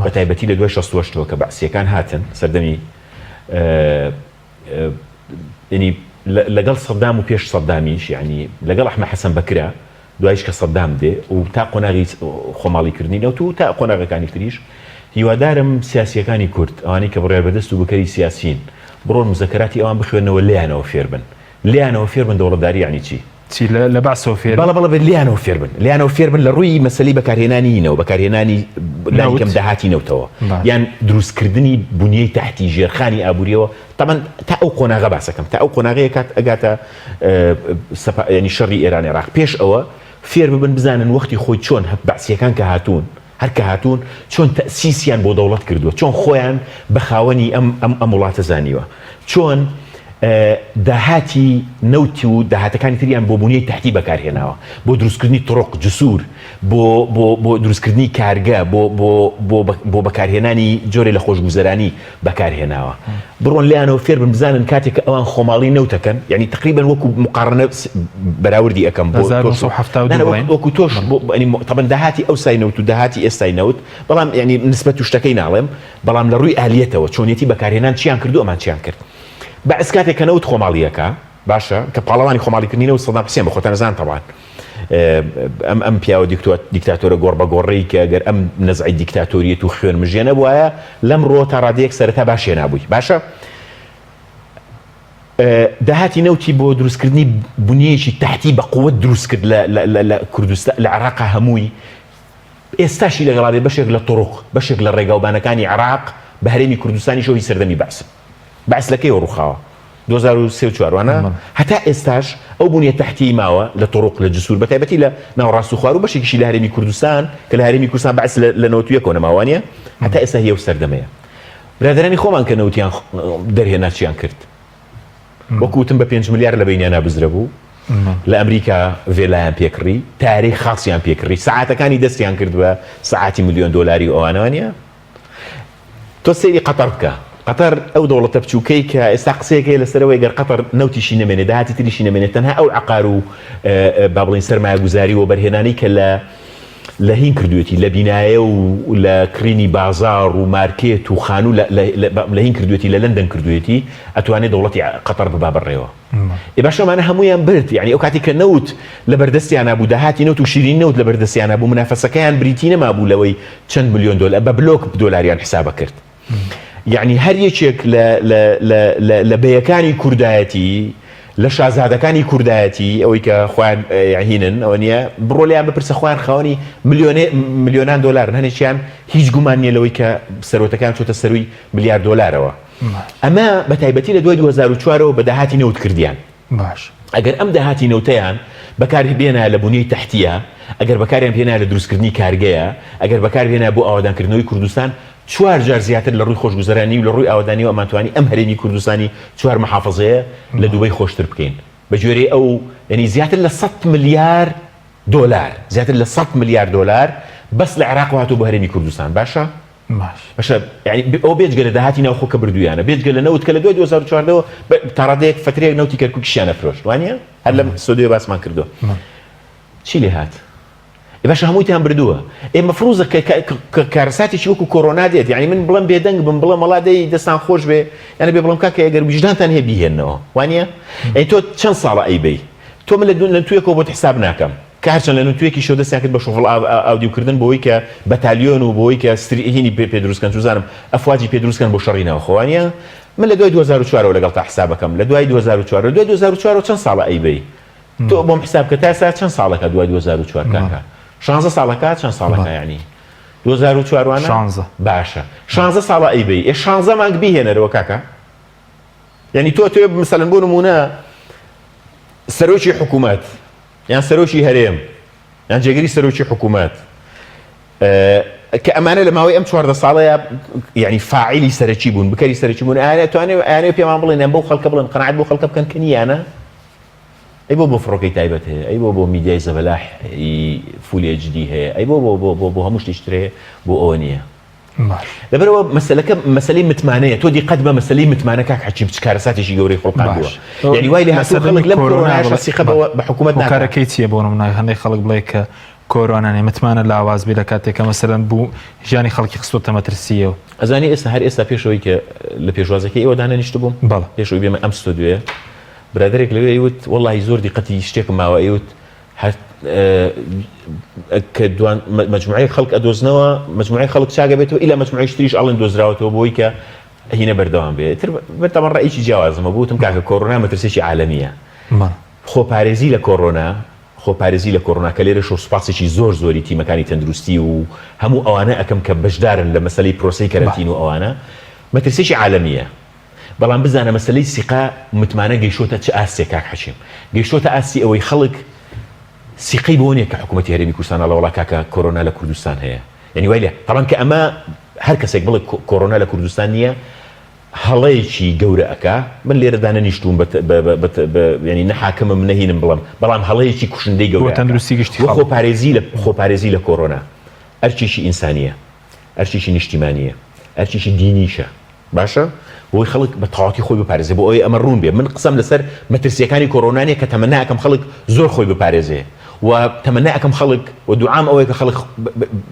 بە تایبەتی لە دوای 68ەوە کە بەعسییەکان هاتن سەردەمی ینی لەگەڵ سەدام و پێش سەدامیش یعنی لەگەڵ ئەحمە حەسەن بەکرە. دوایش کە سەدام دێ و تا قۆناغی خۆماڵیکردنی نەوت و تا قۆناغەکانی تریش، هیوادارم سیاسییەکانی کورد، ئەوانەی کە بڕیاربەدەست و بکەری سیاسیین، بڕۆن مزەکەراتی ئەوان بخوێننەوە لێیانەوە فێربن. لێیانەوە فێربن دەوڵەتداری یەعنی چی؟ چی لە لە بەعسەوە فێر بەڵێ بەڵێ لێیانەوە فێر بن. لێیانەوە فێر بن لە ڕووی مەسەلەی بەکارهێنانی نەوە، بەکارهێنانی لانی کەم نەوت؟ داهاتی نەوتەوە، باش. یان دروستکردنی بونیەی تەحتی، ژێرخانی ئابوورییەوە، تەبعەن تا ئەو قۆناغە باسەکەم، تا ئەو قۆناغەیە کات ئەگاتە سەپا یانی شەڕی ئێران عێراق، پێش ئەوە فێر ببن بزانن وەختی خۆی چۆن بەعسییەکان کە هاتوون، هەر کە هاتوون چۆن تەئسیسیان بۆ دەوڵەت کردووە، چۆن خۆیان بە خاوەنی ئەم ئەم ئەم وڵاتە زانیوە، چۆن داهاتی نەوت و داهاتەکانی تریان بۆ بونیەی تەحتی بەکار هێناوە، بۆ دروستکردنی طرق، جسور، بۆ بۆ بۆ دروستکردنی کارگە، بۆ بۆ بۆ بۆ بەکارهێنانی جۆرێ لە خۆشگوزەرانی بەکار هێناوە. بڕۆن لێیانەوە فێر بن بزانن کاتێک کە ئەوان خۆماڵی نەوت ئەکەن، یانی تەقریبەن وەکو مقاڕنە بەراوردی ئەکەم بۆ تۆش 1972 بڵێین. وەکو تۆش بۆ یانی تەبعەن داهاتی ئەوسای نەوت و داهاتی ئێستای نەوت، بەڵام یانی نسبەت و شتەکەی ناڵێم، بەڵام لە ڕووی ئالیەتەوە چۆنیەتی بەکارهێنان چیان کرد و ئەمان چیان کرد. بەعس کاتێک کە نەوت خۆماڵی ئەکا، باشە کە پاڵەوانی خۆماڵیکردنی نەوت سەدام حسێن بە خۆتان ئەزانن تەبعەن ئەم ئەم پیاوە دیکتاتۆرە گۆڕ بە گۆڕەی کە گەر ئەم نەزعی دیکتاتۆریەت و خوێن مژێ نەبوایە لەم ڕۆ تا ڕادەیەک سەرەتا باشێ نابووی باشە داهاتی نەوتی بۆ دروستکردنی بنیەکی تحتی بە قوت دروست کرد لە کوردستان لە عراق هەمووی ئێستاشی لەگەڵا بێ بەشێک لە طرق بەشێک لە ڕێگاوبانەکانی عراق بە هەرێمی کوردستانیشەوە هی سەردەمی بەعسن بەعس لە کەیەوە ڕووخاوە؟ 2003 و چوار وانە؟ هەتا ئێستاش ئەو بونیە تەحتیەی ماوە لە طرق لە جسور بە تایبەتی لە ناوەڕاست و خوار و بەشێکیشی لە هەرێمی کوردستان کە لە هەرێمی کوردستان بەعس لە 91 ەوە نەماوە وانە؟ هەتا ئێستا هی ئەو سەردەمەیە. برادەرانی خۆمان کە نەوتیان دەرهێنا چیان کرد؟ وەکو وتم بە 5 ملیار لە بەینیانا بزرە بوو. لە ئەمریکا ڤێلایان پێکڕی، تارەی خاصیان پێکڕی، سەعاتەکانی دەستیان کرد بە سەعاتی ملیۆن دۆلاری و ئەوانەوە نیە؟ تۆ سەیری قەتەر بکە، قەتەر ئەو دەوڵەتە بچووکەی کە ئێستا قسەیەک هەیە لەسەر ئەوەی گەر قەتەر نەوتیشی نەمێنێ داهاتی تریشی نەمێنێ تەنها ئەو عەقار و با بڵێین سەرمایەگوزاری و وەبەرهێنانەی کە لە لە هین کردوێتی لە بینایە و لە کڕینی بازاڕ و مارکێت و خانوو لە هین کردوێتی لە لەندەن کردوێتی ئەتوانێ دەوڵەتی قەتەر ببا بەڕێوە. ئێ باشە ئەمانە هەموویان برد یعنی ئەو کاتی کە نەوت لە بەردەستیانا بوو داهاتی نەوت و شیرینی نەوت لە بەردەستیانا بوو منافەسەکەیان بریتی نەمابوو لەوەی چەند ملیۆن دۆلار بە بلۆک دۆلاریان حسابە کرد یعنی هەر یەکێک لە لە لە لە لە بەیەکانی کوردایەتی لە شازادەکانی کوردایەتی ئەوەی کە خۆیان هینن ئەوە نییە بڕۆ لێیان بپرسە خۆیان خاوەنی ملیۆنێ ملیۆنان دۆلارن هەنێکیان هیچ گومان نییە لەوەی کە سەرۆتەکان چۆتە سەروی ملیار دۆلارەوە ئەمە بە تایبەتی لە دوای 2004 ەوە بە داهاتی نەوت کردیان. باش. ئەگەر ئەم داهاتی نەوتەیان بەکار بێنایە لە بونیەی تەحتیە، ئەگەر بەکاریان بهێنایە لە دروستکردنی کارگەیە، ئەگەر بەکار بهێنایە بۆ ئاوەدانکردنەوەی کوردستان، چوار جار زیاتر لە ڕووی خۆشگوزەرانی و لە ڕووی ئاوەدانیەوە ئەمانتوانی ئەم هەرێمی کوردستانی چوار محافزەیە لە دوبەی خۆشتر بکەین. بە گوێرەی ئەو یانی زیاتر لە سەت ملیار دۆلار، زیاتر لە سەت ملیار دۆلار بەس لە عێراقەوە هاتووە بۆ هەرێمی کوردستان. باشە؟ باش. باشە یانی ئەوە بێجگە لە داهاتی ناوخۆ کە بردوویانە، بێجگە لە نەوت کە لە دوای 2014 ەوە تا ڕادەیەک فەترەیەک نەوتی کەرکوکیشیان ئەفرۆشت وانیە؟ هەر لەم ستۆدیۆ باسمان کردووە. چی لێ هات؟ ئێ باشە هەموویتان بردووە. ئێ مەفروزە کە کە کارەساتێکی وەکو کۆرۆنا دێت یانی من بڵێم بێدەنگ بم بڵێم وەڵا دەی دەستان خۆش بێ یانە بێ بڵێم کاکە ئەگەر ویژدانتان هەیە بیهێننەوە وانیە؟ ئەی تۆ چەند ساڵە ئەیبەی؟ تۆ من لە توێکەوە بۆت حساب ناکەم. کە هەرچەند لە نوتویەکیشەوە دەستیان کرد بە شۆفڵ ئاودیو کردن بۆوەی کە بەتالیۆن و بۆوەی کە هینی پێ دروست کەن چوزانم ئەفواجی پێ دروست کەن بۆ شەڕی ناوخۆ وانیە؟ من لە دوای 2004 ەوە لەگەڵتا حسابەکەم لە دوای 2004 لە دوای 2004 ەوە چەند ساڵە ئەیبەی تۆ بۆم حساب کە تا ئێستا چەند ساڵەکە دوای 2004 کاکە 16 ساڵەکە چەند ساڵەکە یعنی 2004 وانە 16 باشە 16 ساڵە ئەیبەی ئێ 16 مانگ بیهێنەرەوە کاکە یعنی تۆ تۆ مثلەن بۆ نمونە سەرۆکی حکوومەت یان سەرۆکی هەرێم یان جێگری سەرۆکی حکوومەت کە ئەمانە لە ماوەی ئەم 14 ساڵەیە یعنی فاعلی سەرەکی بوون بکەری سەرەکی بوون ئایا توانێ ئەیانەوێ پێمان بڵێن یان بەو خەڵکە بڵێن قەناعەت بۆ خەڵکە بکەن کە نییانە ئەی بۆ بۆ فڕۆکەی تایبەت هەیە ئەی بۆ بۆ میدیای زەبەلاح full HD هەیە ئەی بۆ بۆ بۆ بۆ هەموو شتێکی تر هەیە بۆ ئەوە نییە لەبەرئەوە مەسەلەکە مەسەلەی متمانەیە تۆ دیقەت بە مەسەلەی متمانە کاک حەکیم چ کارەساتێکی گەورەی خوڵقاندووە یعنی وای لێ هاتووە خەڵک لەم کۆرۆنایەش سیقە بەوە بە حکوومەت ناکات. هۆکارەکەی چییە بۆ نمونە هەندێک خەڵک بڵێ کە کۆرۆنا نیە متمانە لاواز بێ لە کاتێک کە مەسەلەن بوو ژیانی خەڵکی خستۆتە مەترسییەوە. ئەزانی ئێستا هەر ئێستا پێش ئەوەی کە لە پێشوازەکەی ئێوە دانەنیشتبووم بەڵێ پێش ئەوەی بێمە ئەم ستۆدیۆیە برادەرێک لەوێ ئەیوت وەڵاهی زۆر دیقەتی شتێکم ماوە ئەیوت هەر. کە دوان مەجموعەیەک خەڵک ئەدۆزنەوە، مەجموعەیەک خەڵک چاک ئەبێتەوە ئیلا مەجموعەیەکی تریش ئەڵێن دۆزراوەتەوە بۆی کە هینە بەردەوام بێ. ئیتر من تەبعەن ڕەئیکی جیاوازم هەبوو، وتم کاکە کۆرۆنا مەترسیەکی عالەمییە. خۆپارێزی لە کۆرۆنا، خۆپارێزی لە کۆرۆنا کە لێرەشەوە سوپاسێکی زۆر زۆری تیمەکانی تەندروستی و هەموو ئەوانە ئەکەم کە بەشدارن لە مەسەلەی پرۆسەی کەرەنتین و ئەوانە، مەترسیەکی عالەمییە. بەڵام بزانە مەسەلەی سیقە متمانە گەیشتۆتە چ ئاستێک کاک حەکیم؟ گەیشتۆتە ئاستی ئەوەی خەڵک سیقەی بەوە نیە کە حکوومەتی هەرێمی کوردستان ئەڵێ وەڵا کاکە کۆرۆنا لە کوردستان هەیە یعنی وای لێ تەبعەن کە ئەمە هەر کەسێک بڵێ کۆرۆنا لە کوردستان نییە هەڵەیەکی گەورە ئەکا من لێرە دانەنیشتووم بە یعنی نە حاکمم نە هینم بڵێم بەڵام هەڵەیەکی کوشندەی گەورە بۆ تەندروستی گشتی خەڵک خۆپارێزی لە خۆپارێزی لە کۆرۆنا ئەرکێکی ئینسانییە ئەرکێکی نیشتیمانییە ئەرکێکی دینیشە باشە بۆی خەڵک بە تەواوەتی خۆی بپارێزێ بۆ ئەوەی ئەمە ڕوون بێ من قسەم لەسەر مەترسیەکانی کۆرۆنا نیە کە تەمەنا ئەکەم خەڵک زۆر خۆی بپارێزێ و تەمەنا ئەکەم خەڵک و دوعام ئەوەیە کە خەڵک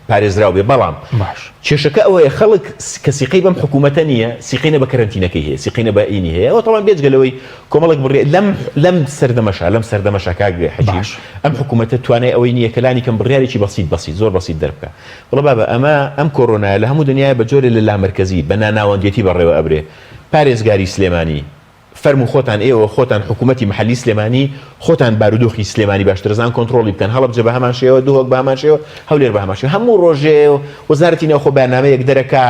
پارێزراو بێ بەڵام باش کێشەکە ئەوەیە خەڵک کە سیقەی بەم حکوومەتە نییە سیقەی نە بە کەرەنتینەکەی هەیە سیقەی نە بە ئینی هەیە ئەوە تەبعەن بێجگە لەوەی کۆمەڵێک بڕی لەم لەم سەردەمەشا لەم سەردەمەشا کاک حەکیم باش ئەم حکوومەتە توانای ئەوەی نییە کە لانی کەم بڕیارێکی بەسیت بەسیت زۆر بەسیت دەربکا بڵێ بابە ئەمە ئەم کۆرۆنایە لە هەموو دنیایە بە جۆرێ لە لامەرکەزی بە ناناوەندێتی بەڕێوە ئەبرێ پارێزگاری سلێمانی فەرموو خۆتان ئێوە خۆتان حکوومەتی محەلی سلێمانی خۆتان بارودۆخی سلێمانی باشتر زان کۆنتڕۆڵی بکەن هەڵەبجە بە هەمان شێوە دهۆک بە هەمان شێوە هەولێر بە هەمان شێوە هەموو ڕۆژێ وەزارەتی ناوخۆ بەیاننامەیەک دەرەکا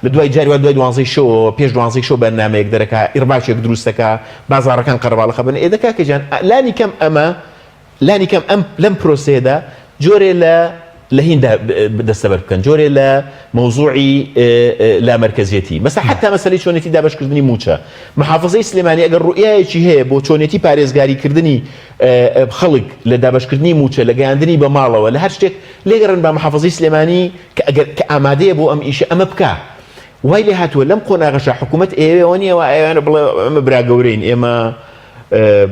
لە دوای جاری وا دوای دوانزەی شەوەوە پێش دوانزەی شەو بەیاننامەیەک دەرەکا ئیڕباکێک دروست دەکا بازاڕەکان قەرەباڵخ ئەبن ئێ دە کاکە گیان لانی کەم ئەمە لانی کەم ئەم لەم پرۆسەیەدا جۆرێ لە لە هیندا دەستەبەر بکەن جۆرێ لە مەوزوعی لامەرکەزیەتی مەسە حتا مەسەلەی چۆنێتی دابەشکردنی مووچە محافظەی سلێمانی ئەگەر ڕوئیایەکی هەیە بۆ چۆنێتی پارێزگاریکردنی خەڵک لە دابەشکردنی مووچە لە گەیاندنی بە ماڵەوە لە هەر شتێک لێگەڕن با محافظەی سلێمانی کە ئەگەر کە ئامادەیە بۆ ئەم ئیشە ئەمە بکا وای لێ هاتووە لەم قۆناغەشا حکوومەت ئەیەوێ ئەوە نییە وا ئەیانە بڵێ ئەمە برا گەورەین ئێمە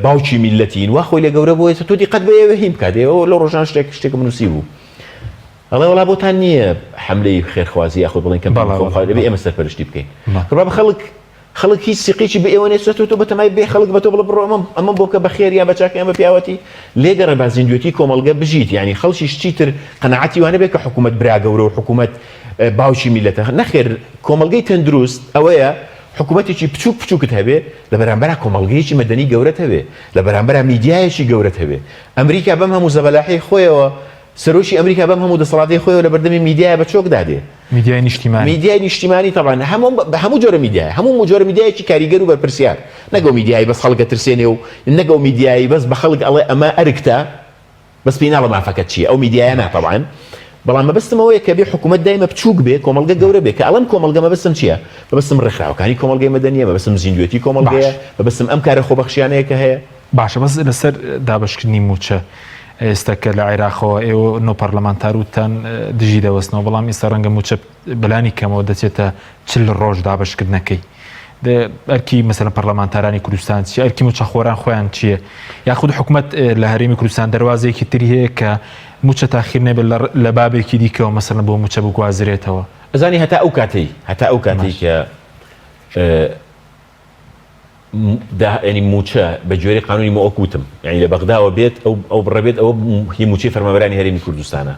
باوکی میللەتین وا خۆی لێ گەورە بۆیە تۆ دیقەت بە ئێوە هین بکات ئێوە لەو ڕۆژان شتێک شتێکم نووسی بوو ئەڵێ وەڵا بۆتان نییە حملەی خێرخوازی یاخود بڵێن کەم خۆخوازی دەبێ ئێمە سەرپەرشتی بکەین بابا خەڵک خەڵک هیچ سیقێکی بە ئێوە نێچێت تۆ بەتەمای بێ خەڵک بە تۆ بڵێ بڕۆ ئەمە ئەمە بۆ بکە بە خێر یان بە چاکە یان بە پیاوەتی لێگەڕێ با زیندوێتی کۆمەڵگە بژیت یعنی خەڵکیش چیتر قەناعەتی وانە بێت کە حکوومەت برا گەورە و حکوومەت باوکی میلەتە نەخێر کۆمەڵگەی تەندروست ئەوەیە حکومەتێکی بچوک بچوکت هەبێ لە بەرامبەرا کۆمەڵگەیەکی مەدەنی گەورەت هەبێ لە بەرامبەرا میدیایەکی گەورەت هەبێ ئەمریکا بەم هەموو زەبەلاحەی خۆیەوە سەرۆکی ئەمریکا بەم هەموو دەسەڵاتەی خۆیەوە لە بەردەمی میدیایە بە چۆک دادێ میدیای نیشتیمانی میدیای نیشتیمانی تەبعەن هەموو هەموو جۆرە میدیایە هەموو جۆرە میدیایەکی کاریگەر و بەرپرسیار نەک ئەو میدیای بەس خەڵک ئەترسێنێ و نەک ئەو میدیای بەس بە خەڵک ئەڵێ ئەمە ئەرکتە بەس پێی ناڵێ مافەکەت چییە ئەو میدیایە نا تەبعەن بەڵام مەبەستم ئەوەیە کە بێ حکوومەت دایمە بچووک بێ کۆمەڵگە گەورە بێ کە ئەڵێم کۆمەڵگە مەبەستم چییە مەبەستم ڕێکخراوەکانی کۆمەڵگەی مەدەنییە مەبەستم زیندوێتی کۆمەڵگەیە باش. مەبەستم ئەم کارە خۆبەخشیانەیە کە هەیە. باشە بەس لەسەر دابەشکردنی مووچە ئێستا کە لە عێراقەوە ئێوە نۆ پەرلەمانتار وتتان دژی دەوەستنەوە بەڵام ئێستا ڕەنگە مووچە بەلانی کەمەوە دەچێتە 40 ڕۆژ دابەشکردنەکەی ئەرکی مەسەلەن پەرلەمانتارانی کوردستان چیە ئەرکی موچەخۆران خۆیان چییە یاخود حکومت لە هەرێمی کوردستان دەواازێکی تری هەیە کە موچە تاخیر نەبێت لە بابێکی دیکەوە مەسەلەن بۆ موچە بگوازرێتەوە ئەزانی هەتا ئەو کاتەی هەتا ئەو کاتەی کە ینی موچە بە گوێرەی قانونی مۆک وتم یعنی لە بەغداوە بێت ئەو ئەو بڕە بێت ئەوە هی موچەی فەرمانبەرانی هەرێمی کوردستانە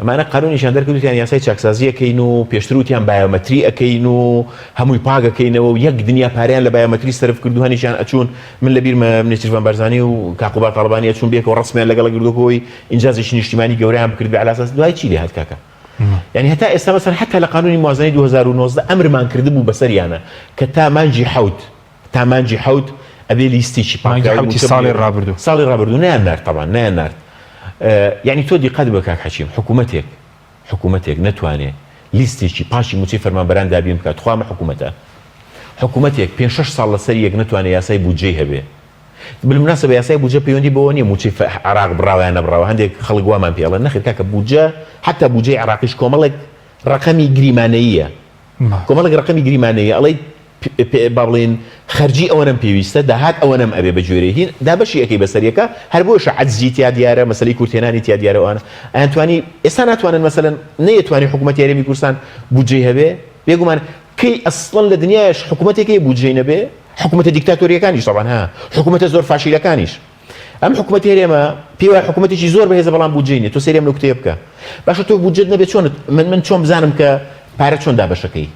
ئەمانە قانونیشان دەرکرد وتیان یاسای چاکسازی ئەکەین و پێشتر وتیان بایۆمەتری ئەکەین و هەمووی پاک ئەکەینەوە و یەک دنیا پارەیان لە بایۆمەتری سەرف کرد و هەنیشیان ئەچوون من لە بیرمە نێچیرڤان بارزانی و کاقوباد تاڵەبانی ئەچوون بێکەوە ڕەسمیان لەگەڵ کردو بۆی ئینجازێکی نیشتیمانی گەورەیان بکرد بە عەلاساس دوای چی لێ هات کاکە یعنی هەتا ئێستا مەسەن حتا لە قانونی موازنەی 2019 ئەمرمان کردبوو بەسەریانە کە تا مانگی حەوت تا مانگی حەوت ئەبێ لیستێکی مانگی حەوتی ساڵی ڕابردوو ساڵی ڕابردوو نەیان نارد تەبان نەیان نارد یعنی تۆ دیقەت بە کاک حەکیم حکوومەتێک حکوومەتێک نەتوانێ لیستێکی پاشی موچەی فەرمانبەران دابین بکات تخوا ئەمە حکوومەتە حکوومەتێک پێ شەش ساڵ لەسەر یەک نەتوانێ یاسای بودجەی هەبێ بالمناسبە یاسای بودجە پەیوەندی بەوە نییە موچەی عێراق بڕاوە یان نەبڕاوە هەندێک خەڵک وامان پێ ئەڵێن نەخێر کاکە بودجە حتا بودجەی عێراقیش کۆمەڵێک ڕەقەمی گریمانەییە کۆمەڵێک ڕەقەمی گریمانەیە ئەڵێی با بڵێین خەرجی ئەوەنەم پێویستە داهات ئەوەنەم ئەبێ بە گوێرەی هین دابەشی ئەکەی بەسەر یەکا هەر بۆیشە عەجزی تیا دیارە مەسەلەی کورتهێنانی تیا دیارە ئەوانە ئەیانتوانی ئێستا ناتوانن مەسەلەن نەیەتوانی حکوومەتی هەرێمی کوردستان بودجەی هەبێ بێگومان کەی ئەسڵەن لە دنیایش حکوومەتێک هەیە بودجەی نەبێ حکوومەتە دیکتاتۆریەکانیش تەبعەن ها حکوومەتە زۆر فاشیلەکانیش. ئەم حکومەتی هەرێمە پێی وایە حکومەتێکی زۆر بەهێزە بەڵام بودجەی نیە تۆ سەیری ئەم نوکتەیە بکە باشە تۆ بودجەت نەبێت چۆن من من چۆن بزانم کە پارە چۆن دابەشەکەی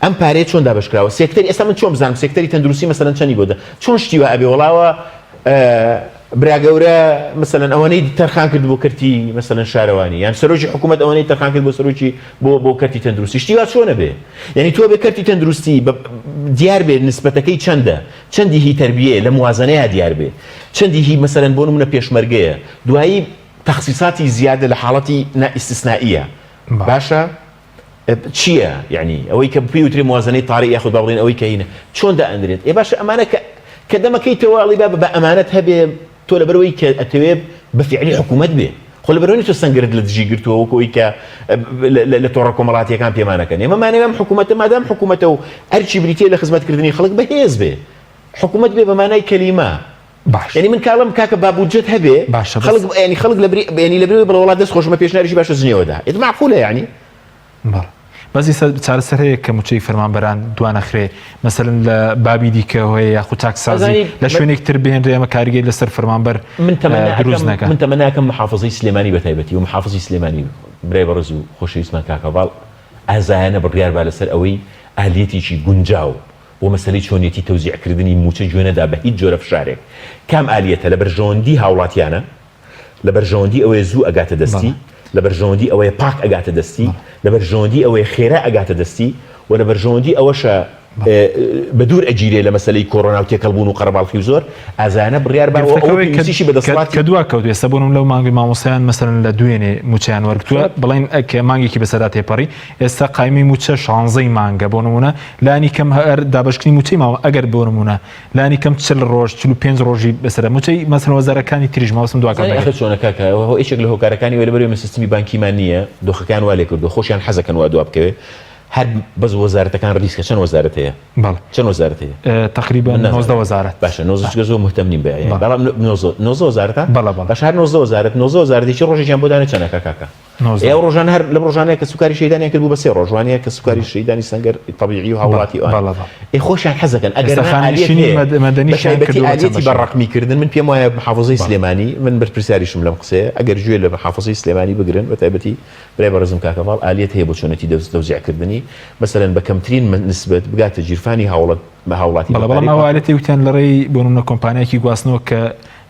ئەم پارەیە چۆن دابەشکراوە سێکتەری ئێستا من چۆن بزانم سێکتەری تەندروستی مەسەلەن چەنی بۆ دە چۆن شتی وا ئەبێ وەڵاوە برا گەورە مەسەلەن ئەوەنەی تەرخان کرد بۆ کەرتی مەسەلەن شارەوانی یان سەرۆکی حکوومەت ئەوەنەی تەرخان کرد بۆ سەرۆکی بۆ بۆ کەرتی تەندروستی شتی وا چۆنە بێ یعنی تۆ بێ کەرتی تەندروستی دیار بێ نسبەتەکەی چەندە چەندی هی تەربیەیە لە موازنەیە دیار بێ چەندی هی مەسەلەن بۆ نمونە پێشمەرگەیە دوایی تەخسیساتی زیادە لە حاڵەتی نا ئیستسنائیە باشە چییە یعنی ئەوەی کە پێی وترێ موازنەی تاری یاخود با بڵێن ئەوەی کە هینە چۆن دائەندرێت ئێ باشە ئەمانە کە کە دەمەکەیتەوە ئەڵی با بە ئەمانەت هەبێ تۆ لەبەرەوەی کە ئەتەوێ بە فیعلی حکوومەت بێ خۆ لەبەرەوەی تۆ سەنگرت لە دژی گرتووە وەکو ئەوەی کە لە تۆڕە کۆمەڵاتیەکان پێمانەکەن ئێمە مانەوێ ئەم حکوومەتە مادام حکوومەتە و ئەرکی بریتیە لە خزمەتکردنی خەڵک بەهێز بێ حکوومەت بێ بە مانای کەلیمە باش. یانی من کاڵم کاکە با بودجەت هەبێ باشە بەس. خەڵک یانی خەڵک لە بری یانی لە بری بڵێ وەڵا دەست خۆش مە پێشنیاریشی باشە جنێوە دا ئێ مەعقولە یانی. بەڵێ بەس ئیستا چارەسەر هەیە کە موچەی فەرمانبەران دوانەخرێ مەسەلەن لە بابی دیکە هەیە یاخود چاکسازی ئەزانی لە شوێنێک تر بهێنرێ ئەمە کاریگەری لەسەر فەرمانبەر من تەمەنا دروست ئەکەم نەکا. من تەمەنا ئەکەم محافزەی سلێمانی بە تایبەتی و محافزی سلێمانی برای بەڕێز و خۆشەویستمان کاک هەڤاڵ ئازایانە بڕیار با لەسەر ئەوەی ئالیەتێکی گونجاو بۆ مەسەلەی چۆنیەتی تەوزیع کردنی مووچە گوێ نەدا بە هیچ جۆرە فشارێک. کام ئالیەتە لە بەرژەوەندی هاوڵاتیانە؟ لە بەرژەوەندی ئەوەیە زوو ئەگاتە دەستی، لە بەرژەوەندی ئەوەیە پاک ئەگاتە دەستی، لە بەرژەوەندی ئەوەیە خێرا ئەگاتە دەستی و لە بەرژەوەندی ئەوەشە بە دوور ئەگیرێ لە مەسەلەی کۆرۆنا و تێکەڵ بوون و قەرەباڵخی و زۆر ئازایانە بڕیار با و گرفتەکە ئەوە ئەوەیە کە پێویستیشی بە دەسەڵاتی کە دوا کەوت ئێستا بۆ نموونە لەو مانگەی مامۆستایان مەسەلەن لە دوێنێ مووچەیان وەرگرتووە بڵێن کە مانگێکی بەسەردا تێپەڕی ئێستا قایمەی مووچە شانزەی مانگە بۆ نموونە لانی کەم هەر دابەشکردنی مووچەی ماوە ئەگەر بۆ نموونە لانی کەم 40 ڕۆژ 45 ڕۆژی بەسەرە مووچەی مەسەلەن وەزارەکانی تریش ماوەسم دواکەوت زانی نەکرد. ئاخر چۆنە کاکە ئەوە یەکێک لە هۆکارەکانی ئەوەیە لەبەر ئێمە سیستمی بانکیمان نییە دۆخەکەیان وا لێکردووە خۆشیان حەزەکەن وا دوا بکەوێ هەر بەس وەزارەتەکان ڕیزکە چەند وەزارەت هەیە بەڵێ چەند وەزارەت هەیە تقریبا من نازانم. 19 وەزارەت باشە 19 چونکە زۆر مهتەم نیم بە یانی بەڵێ. بەڵام 19 19 وەزارەتە بەڵێ بەڵێ. باشە هەر 19 وەزارەت 19 وەزارەتێکی ڕۆژێکیان بۆ دانێ چەنەکە کاکە ئێ ئەو ڕۆژانە هەر لەم ڕۆژانەیە کە سوکاری شەیدانیان کرد بوو بە سێ ڕۆژ وانە کە سوکاری شەیدانی سەنگەر تەبیعی و هاوڵاتی ئەوان ئێ خۆشیان حەزەکەن ئەگەر خانەنشینی مەدەنیشیان بەتایبەتی ئالیەتی بە ڕەقمی کردن من پێم وایە محافظەی سلێمانی من بەرپرسیاریشم لەم قسەیە ئەگەر گوێ لە محافظەی سلێمانی بگرن بەتایبەتی برای بەڕێزم کاک هەڤاڵ ئالیەت هەیە بۆ چۆنێتی دەست تەوزیع کردنی مەسەلەن بە کەمترین نسبەت بگاتە گیرفانی هاوڵات بە هاوڵاتی بەڵێ بەڵام ئەو ئالیەتەی وتیان لەڕێی بۆ نمونە کۆمپانیایەکی گواستنەوە کە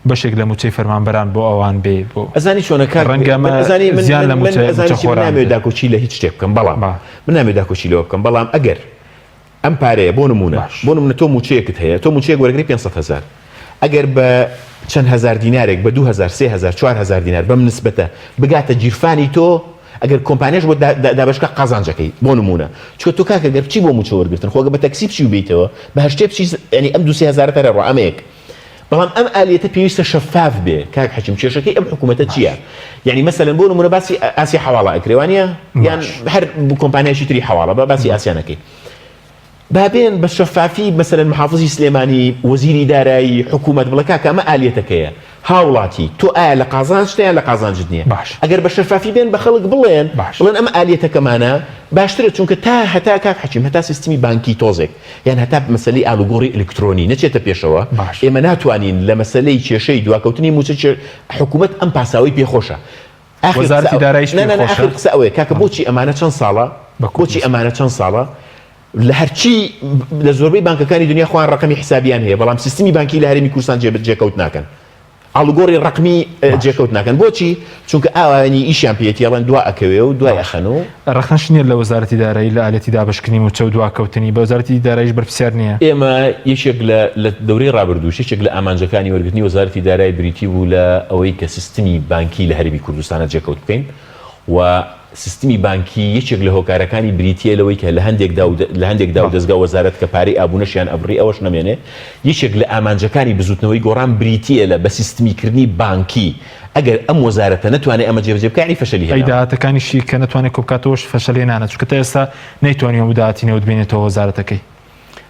بەشێک لە مووچەی فەرمانبەران بۆ ئەوان بێ بۆ ئەزانی چۆنە کاک ڕەنگە ئەمە ئەزانی من زیان لە من مووچە ئەزانی مووچە چی من خۆران نامەوێت بدات. داکۆکی لە هیچ شتێک بکەم بەڵام با. من نامەوێت داکۆکی لەوە بکەم بەڵام ئەگەر ئەم پارەیە بۆ نموونە باش. بۆ نموونە تۆ مووچەیەکت هەیە تۆ مووچەیەک وەرەگری 500 هەزار ئەگەر بە چەند هەزار دینارێک بە 2000 3000 4000 دینار بەم نسبەتە بگاتە گیرفانی تۆ ئەگەر کۆمپانیاش بۆت دابەش بکا قازانجەکەی بۆ نموونە چونکە تۆ کاکە گەر بچی بۆ مووچە وەرگرتن خۆ گەر بە تەکسی بچی و بێیتەوە بە هەر شتێ بچی یانی ئەم دوو سێ هەزارەت هەر ئەڕوا ئەمە یەک بەڵام ئەم ئالیەتە پێویستە شەفاف بێ کاک حەکیم کێشەکەی ئەم حکوومەتە چییە یعنی مەسەلەن بۆ نمونە باسی ئاسیا حەواڵە ئەکرێ وانە یان هەر کۆمپانیایکی تری حەواڵە بە باسی ئاسیا نەکەی با بێن بە شەفافی مەسەلەن محافزی سلێمانی وەزیری دارایی حکوومەت بڵێ کاکە ئەمە ئالیەتەکەیە هاوڵاتی تۆ ئایا لە قازانجتە یان لە قازانجت نییە باش. ئەگەر بە شەفافی بێن بە خەڵک بڵێن باش. بڵێن ئەمە ئالیەتەکەمانە باشترە چونکە تا هەتا کاک حەکیم هەتا سیستمی بانکی تۆزێک یان هەتا مەسەلەی ئالوگۆڕی ئەلکترۆنی نەچێتە پێشەوە باش. ئێمە ناتوانین لە مەسەلەی کێشەی دواکەوتنی مووچە کێ حکوومەت ئەم پاساوەی پێ خۆشە ئاخر قسە وەزارەتی ئەو داراییش نا پێ نا نا خۆشە؟ ئاخر قسە ئەوەیە کاکە بۆچی ئەمانە چەند ساڵە بە بۆچی کوردی. ئەمانە چەند ساڵە لە هەرچی لە زۆربەی بانکەکانی دنیا خۆیان ڕەقەمی حسابیان هەیە بەڵام سیستمی بانکی لە هەرێمی کوردستان جێ جێکەوت ناکەن ئاڵوگۆڕی ڕەقمی جێکەوت ناکەن بۆچی چونکە ئاوانی ئیشیان پێیەتی ئەڵێن دوا ئەکەوێ و دوای ئەخەن و ڕەخنەش نییە لە وەزارەتی دارایی لە ئالەتی دابەشکردنی مووچە و دواکەوتنی، بە وەزارەتی داراییش بەرپرسیار نییە؟ ئێمە یەکێک لە لە دەورەی ڕابردووش یەکێک لە ئامانجەکانی وەرگرتنی وەزارەتی دارایی بریتی بوو لە ئەوەی کە سیستمی بانکی لە هەرێمی کوردستانە جێکەوت بکەین و سیستمی بانکی یەکێک لە هۆکارەکانی بریتییە لەوەی کە لە هەندێک داو لە هەندێک داو دەزگا و وەزارەت کە پارەی ئابوونەشیان ئەبڕی ئەوەش نەمێنێ یەکێک لە ئامانجەکانی بزووتنەوەی گۆڕان بریتییە لە بە سیستمیکردنی بانکی ئەگەر ئەم وەزارەتە نەتوانێ ئەمە جێبەجێ بکا یەعنی فەشەلی ئەی هێناوە. داهاتەکانیشی کە نەتوانێ کۆبکاتەوەش فەشەل هێنانە چونکە تا ئێستا نەیتوانیوە هەموو داهاتی نەوت بێنێتەوە وەزارەتەکەی.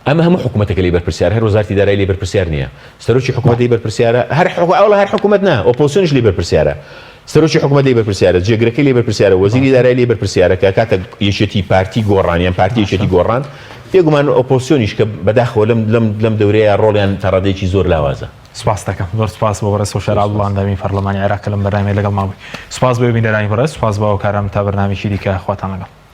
ئەمە هەموو حکومەتەکە لێی بەرپرسیارە هەر وەزارەتی دارایی لێی بەرپرسیار نییە سەرۆکی حکومەت لێی بەرپرسیارە هەر ئەوڵا هەر حکومەت نا ئۆپۆزسیۆنیش لێی بەرپرسیارە سەرۆکی حکومەت لێی بەرپرسیارە جێگرەکەی لێی بەرپرسیارە وەزیری دارایی لێی بەرپرسیارە کە کاتە یەکێتی پارتی گۆڕان یان پارتی یەکێتی گۆڕان بێگومان ئۆپۆزسیۆنیش کە بەداخەوە لەم لەم لەم دەورەیە ڕۆڵیان تا ڕادەیەکی زۆر لاوازە. سپاس دەکەم زۆر سپاس بۆ بەڕێز هۆشیار عەبدوڵڵا ئەندامی پەرلەمانی عێراق کە لەم بەرنامەیە لەگەڵمان بووی. سپاس بۆ بینەرانی بەڕێز، سپاس بۆ هاوکارانم تا بەرنامەیەکی دیکە خواتان لەگەڵ.